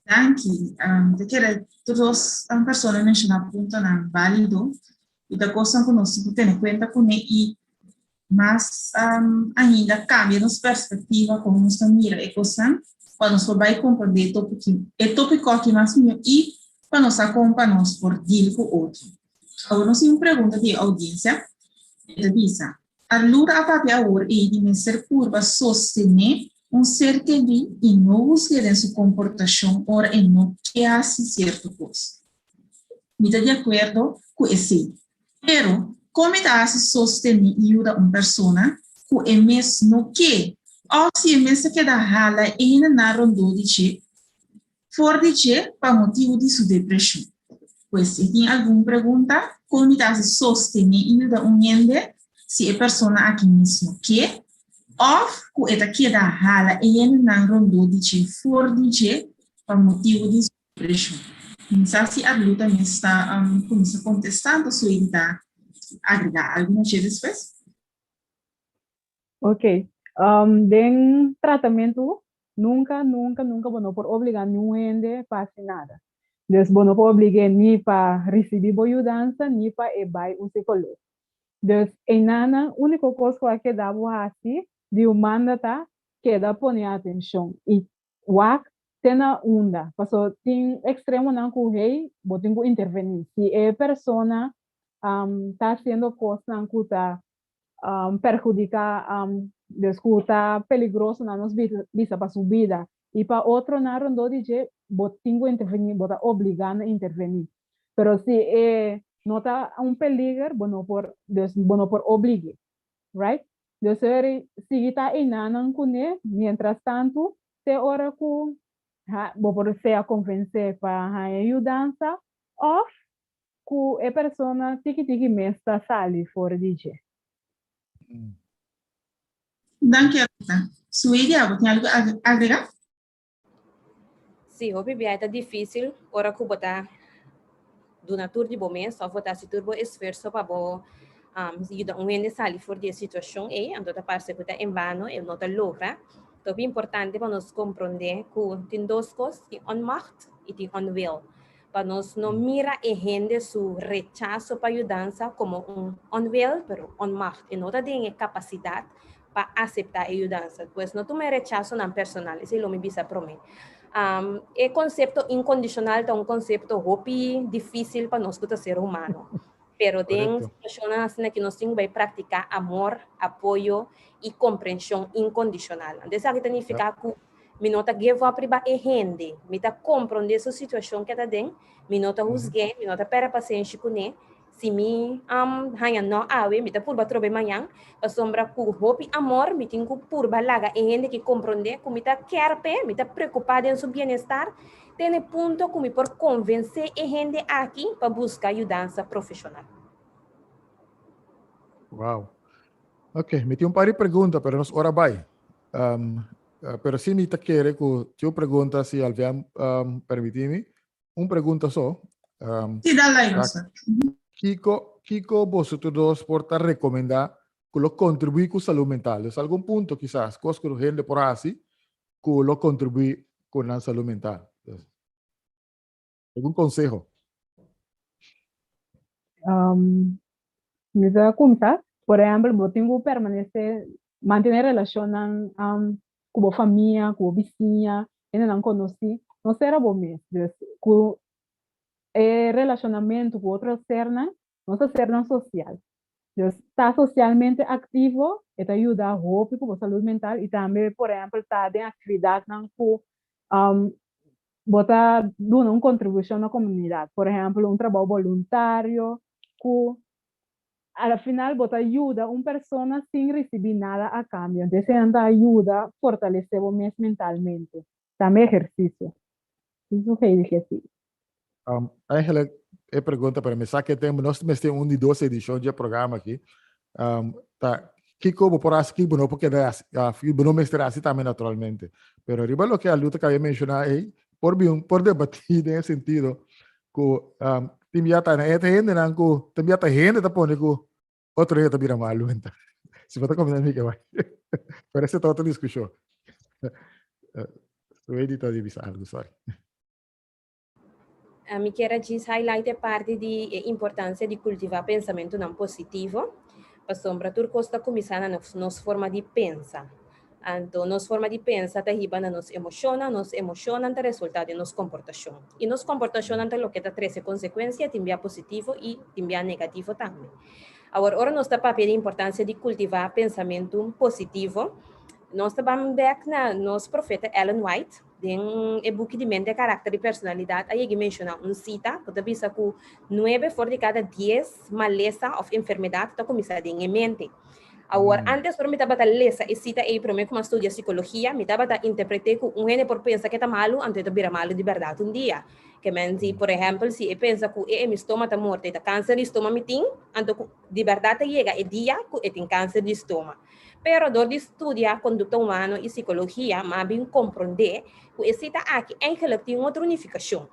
Danki. Ta kere tur dos persona menshoná puntonan válido i ta kosnan ku nos tin ku tene kuenta kuné i Mas ainda cambia nos perspectiva con nos ta mira e cosnan pa nos por bay comprende e topic e topico aki mas miho y pa nos sa con pa nos por deal cu otro. Awor nos tin un pregunta di e audiencia, e ta bisa, Arlura a papia awor ey di mester purba sostene un ser keri y no husge den su comportacion ora e no ke haci cierto cos. Mi ta di akuerdo ku esei. Pero, kon mi ta hasi sostení i yuda un persona ku e mes no ke òf si e mes ta keda hala e hendenan rondó di dje for di dje pa motibu di su depreshon? Pues, si tin algun pregunta, kon mi ta hasi sostení i yuda un hende si e persona aki mes no ke òf ku e ta keda hala e hendenan rondó di dje for di dje pa motibu di su Preshon. Mi sa si Arlu ta mes ta kuminsá kontestá, anto Sueli ta agregá algu na dje despues. Ok. Den tratamentu nunka, nunka, nunka bo no por obligá niun hende pa hasi nada. Dus bo no por oblig'é ni pa risibí bo yudansa ni pa e bai un sikolog. Dus einanan úniko kos ku a keda bo hasi di un manda ta keda pone atenshon i Wak te na unda, paso tin extremonan cu hey bo tin cu interveni. Si e persona ta haciendo cosnan cu ta perhudica, dus cu ta peligroso na nos bisa pa su bida y pa otronan rondó di dje, bo tin cu interveni, bo ta obliga na interveni. Pero si e. no ta un peliger, bo no por, dus bo no por oblig'é. Right? Dus eri sigui ta einanan kuné mientras tantu te ora ku ha bo por sea konvensé pa haña yudansa òf ku e persona tiki tiki mes ta sali for di dje. Danki Arlita. Suidy, abo tin algu agregá? Sí, hopi bia e ta difícil ora ku bo ta duna tur di bo mes òf bo ta hasi tur bo esfuerso pa bo yuda un hende sali for di e situashon ei, anto ta parse ku ta en bano, e no ta logra. Ta hopi importante pa nos komprondé ku tin dos kos, tin onmacht i tin onwil. Pa nos no mira e hende su rechaso pa yudansa komo un onwil, pero onmacht. E no ta den e kapasidat pa aseptá e yudansa. Pues no tuma e rechasonan personal, esei lo mi bisa promé. E konsepto inkondishonal ta un konsepto hopi difísil pa nos ku ta ser humano. Pero den situashonnan asina ki nos tin ku bai praktiká amor, apoyo i komprenshon inkondishonal. Anto esaki ta nifiká ku mi no ta give up riba e hende, mi ta komprondé su situashon ku e ta den, mi no ta husg'é, mi no ta pèrdè pasenshi kuné. Si mi haña no awe, mi ta purba trobe mañan, pasobra ku hopi amor mi tin ku purba laga e hende ki komprondé ku mi ta kèr p'e, mi ta preokupá den su bienestar, te na e punto ku mi por konvensé e hende aki pa buska yudansa profeshonal. Wow. Ok, mi tin un par di pregunta, pero nos ora bai. Pero si mi ta kere ku tin un pregunta, si Alvian permití mi, Un pregunta so. Sí, dale ahí, Rosa. Kiko, kiko boso tur dos por ta recomenda ku lo contribui ku salud mental? Dus algun punto kisas, kos ku hende por hasi ku lo contribui ku nan salud mental. Dus, algun conseho? Mi ta cuminsa, por ehempel, bo tin ku permanece, mantene relacionnan ku bo famia, ku bo bisiña, hendenan konosí, no sera bo mes. Dus ku e relashonamentu ku otro sernan, nos ta sernan sosial. Dus ta sosialmente aktivo e ta yuda hopi ku bo salud mental i tambe por ehèmpel ta den aktividatnan ku bo ta duna un kontribushon na komunidat. Por ehèmpel un trabou boluntario ku Al final bo ta yuda un persona sin ricibi nada a cambio. Entonces eseinan ta yuda fortalece bo mes mentalmente. Tambe ehercicio. Eso Heidi ke si. Eigenlijk e pregunta, pero mi sa ke tempo nos mester un di dos edicion dje programa aki. Ta kiko bo por hasi, kiko bo no por keda hasi, kiko bo no mester hasi tambe naturalmente. Pero riba loke Alu ta kaba menciona ei, por bin, por debati den e sentido ku tin bia ta e hendenan ku tin bia ta hende ta pone ku otro hende ta bira malu enta. Si bo ta komprende mi ke bai. Pero ese ta otro diskushon. Suedi ta di bisa algu, sorry. Mi kier a djis highlight e parti di e importancia di cultiva pensamentonan positivo, pasobra tur cos ta cuminsa na nos forma di pensa. Anto nos forma di pensa ta hiba na nos emoshonnan, nos emoshonnan ta resultá den nos komportashon. I nos komportashonnan ta loke ta trese konsekuensia, tin bia positivo i tin bia negativo tambe. Awor, ora nos ta papia di importansia di kultivá pensamentu positivo, nos ta ban bèk na nos profeta Ellen White. Den e buki di Mente, Karakter i Personalidat a yega menshoná un sita ku ta bisa ku nuebe for di kada dies malesa òf enfermedat ta kuminsá den e mente. Awor, antes ora mi tabata lesa e sita ei promé ku mi a studia sikologia, mi tabata interpreté ku un hende por pensa ku e ta malu, anto e ta bira malu di bèrdat un dia. Ke men si, por ehèmpel, si e pensa ku e mi stoma ta morto, e ta kanser di stoma mi tin, anto ku di bèrdat ta yega e dia ku e tin kanser di stoma. Pero dor di studia kondukta humano i sikologia, mi a bin komprondé ku e sita aki eigenlik tin un otro nifikashon.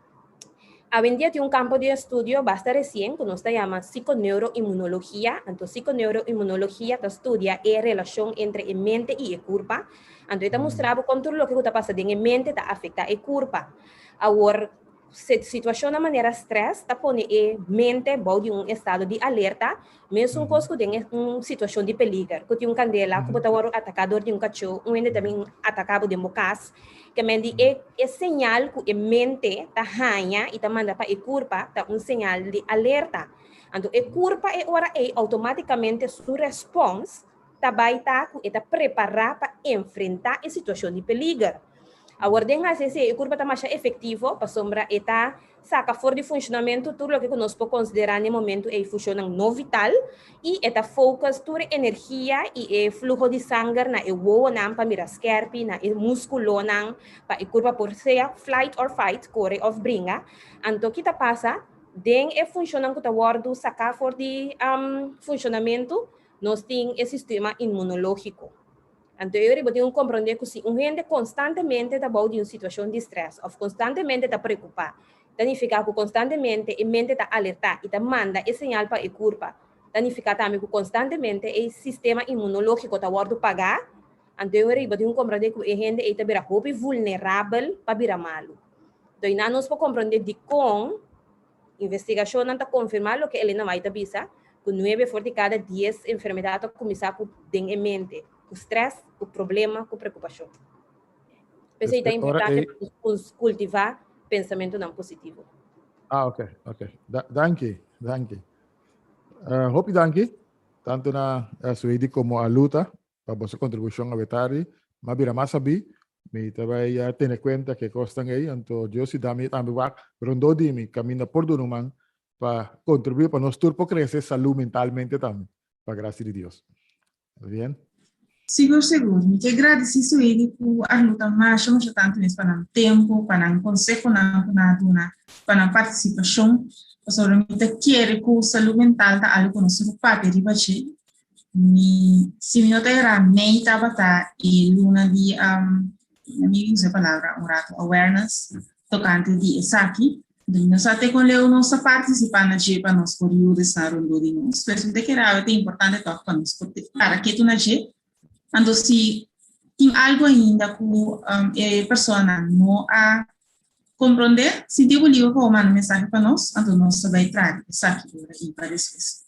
Awendia tin un kampo di estudio basta resien ku nos ta yama psikoneuroimunologia. Anto psikoneuroimunologia ta studia e relashon entre e mente i e kurpa. Anto e ta mustra bo kon tur loke ku ta pasa den e mente ta afektá e kurpa. Awor, situashonnan manera strès ta pone e mente bou di un estado di alerta, mesun kos ku den un situashon di peliger, ku tin un kandela, ku bo ta wòrdu ataká dor di un kachó, un hende ta bin ataká bo den bo kas. Ke men di e e señal ku e mente ta haña i ta manda pa e kurpa ta un señal di alerta. Anto e kurpa e ora ei outomátikamente su respòns ta bai ta ku e ta prepará pa enfrentá e situashon di peliger. Awor den hasi esei e kurpa ta masha efektivo pasobra e ta saka for di funshonamentu tur loke ku nos por konsiderá na e momentu ei funshonnan no vital i e ta focus tur e energia i e fluho di sanger na e wowonan pa mira skèrpi, na e múskulonan pa e kurpa por sea flight or fight, kore òf bringa. Anto ki ta pasa? Den e funshonnan ku ta wòrdu saká for di funshonamentu nos tin e sistema inmunológiko. Anto e ora bo tin ku komprondé ku si un hende konstantemente ta bou di un situashon di strès òf konstantemente ta preokupá, ta nifiká ku konstantemente e mente ta alertá i ta manda e señal pa e kurpa. Ta nifiká tambe ku konstantemente e sistema inmunológiko ta wòrdu pagá. Anto e ora bo tin ku komprondé ku e hende ei ta bira hopi vulnerabel pa bira malu. Anto einan nos por komprondé dikon Investigashonnan ta konfirmá loke Elena White ta bisa, ku nuebe for di kada dies enfermedat ta kuminsá ku den e mente, ku strès, ku problema, ku preokupashon. P'esei ta importante pa nos kultivá pensamentunan positivo. Ah, ok, ok. Danki, danki. Hopi danki, tantu na Suheidy komo a Luta, pa boso kontribushon awe tardi. M'a bira mas sabí, mi ta bai tene kuenta ku e kosnan ei, anto Dios si da mi tambe wak rondó di mi kaminda por duna un man pa kontribuí pa nos tur por krese salú mentalmente tambe, pa grasia di Dios. Bien? Sigur sigur. Mi ke gradisí Sueli ku Arluta masha masha tantu mes pa nan tempu, pa nan konsehonan ku nan a duna, pa nan partisipashon, pasobra mi ta kere ku salú mental ta algu ku nos tin ku papia riba dje. Mi, si mi no ta erá, mei tabata e luna di, um, mi usa e palabra un rato, awareness, tokante di esaki. Entonces, mi no sa te kon leu nos ta partisipá na dje pa nos por yuda esnan rondó di nos. Pues mi ta kere awe ta importante tòg pa nos por para ketu na dje. Anto si tin algu ainda ku um, e personanan no a komprondé, sinti bo liber pa bo manda mensahe pa nos, anto nos ta bai traha esaki ora i pa despues.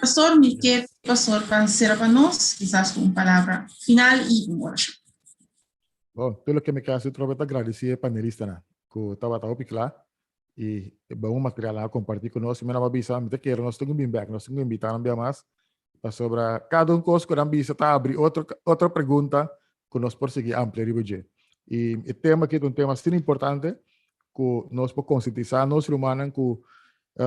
Pastor, mi ke pastor pa sera pa nos, kisas ku un palabra final i un orashon. Bon, tur loke mi ke hasi otra bes ta gradisí e panelistanan ku tabata hopi kla i e bon materialnan a kompartí ku nos. I mi nan a bisa, mi ta kere nos tin ku bin bèk, nos tin ku invitá nan bia mas, pasobra kada un kos ku nan bisa ta abri otro otro pregunta ku nos por sigui amplia riba dje. I e tema aki ta un tema asina importante ku nos por konsientisá nos rumannan ku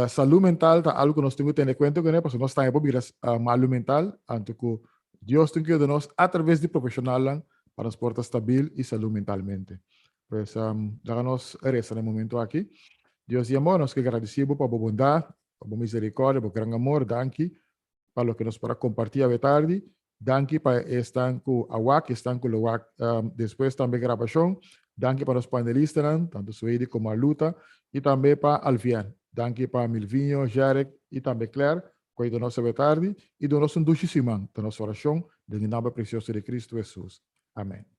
salú mental ta algu ku nos tin ku tene kuenta kuné pasobra nos tambe por bira malu mental, anto ku Dios tin ku yuda nos atraves di profeshonalnan pa nos por ta stabil i salú mentalmente. Pues laga nos resa na e momento aki. Dios di amor, nos ke gradisí bo pa bo bondat, pa bo miserikòrdia, bo gran amor. Danki pa loke nos por a kompartí awe tardi. Danki pa esnan ku a wak, esnan ku lo wak despues tambe grabashon. Danki pa nos panelistanan, tantu Suheidy komo Arluta, i tambe pa Alvien. Danki pa Milvinho, Jerrick i tambe Claire ku a yuda nos awe tardi i duna nos un dushi siman. Ta nos orashon den e nomber presioso di Kristu Hesus. Amen.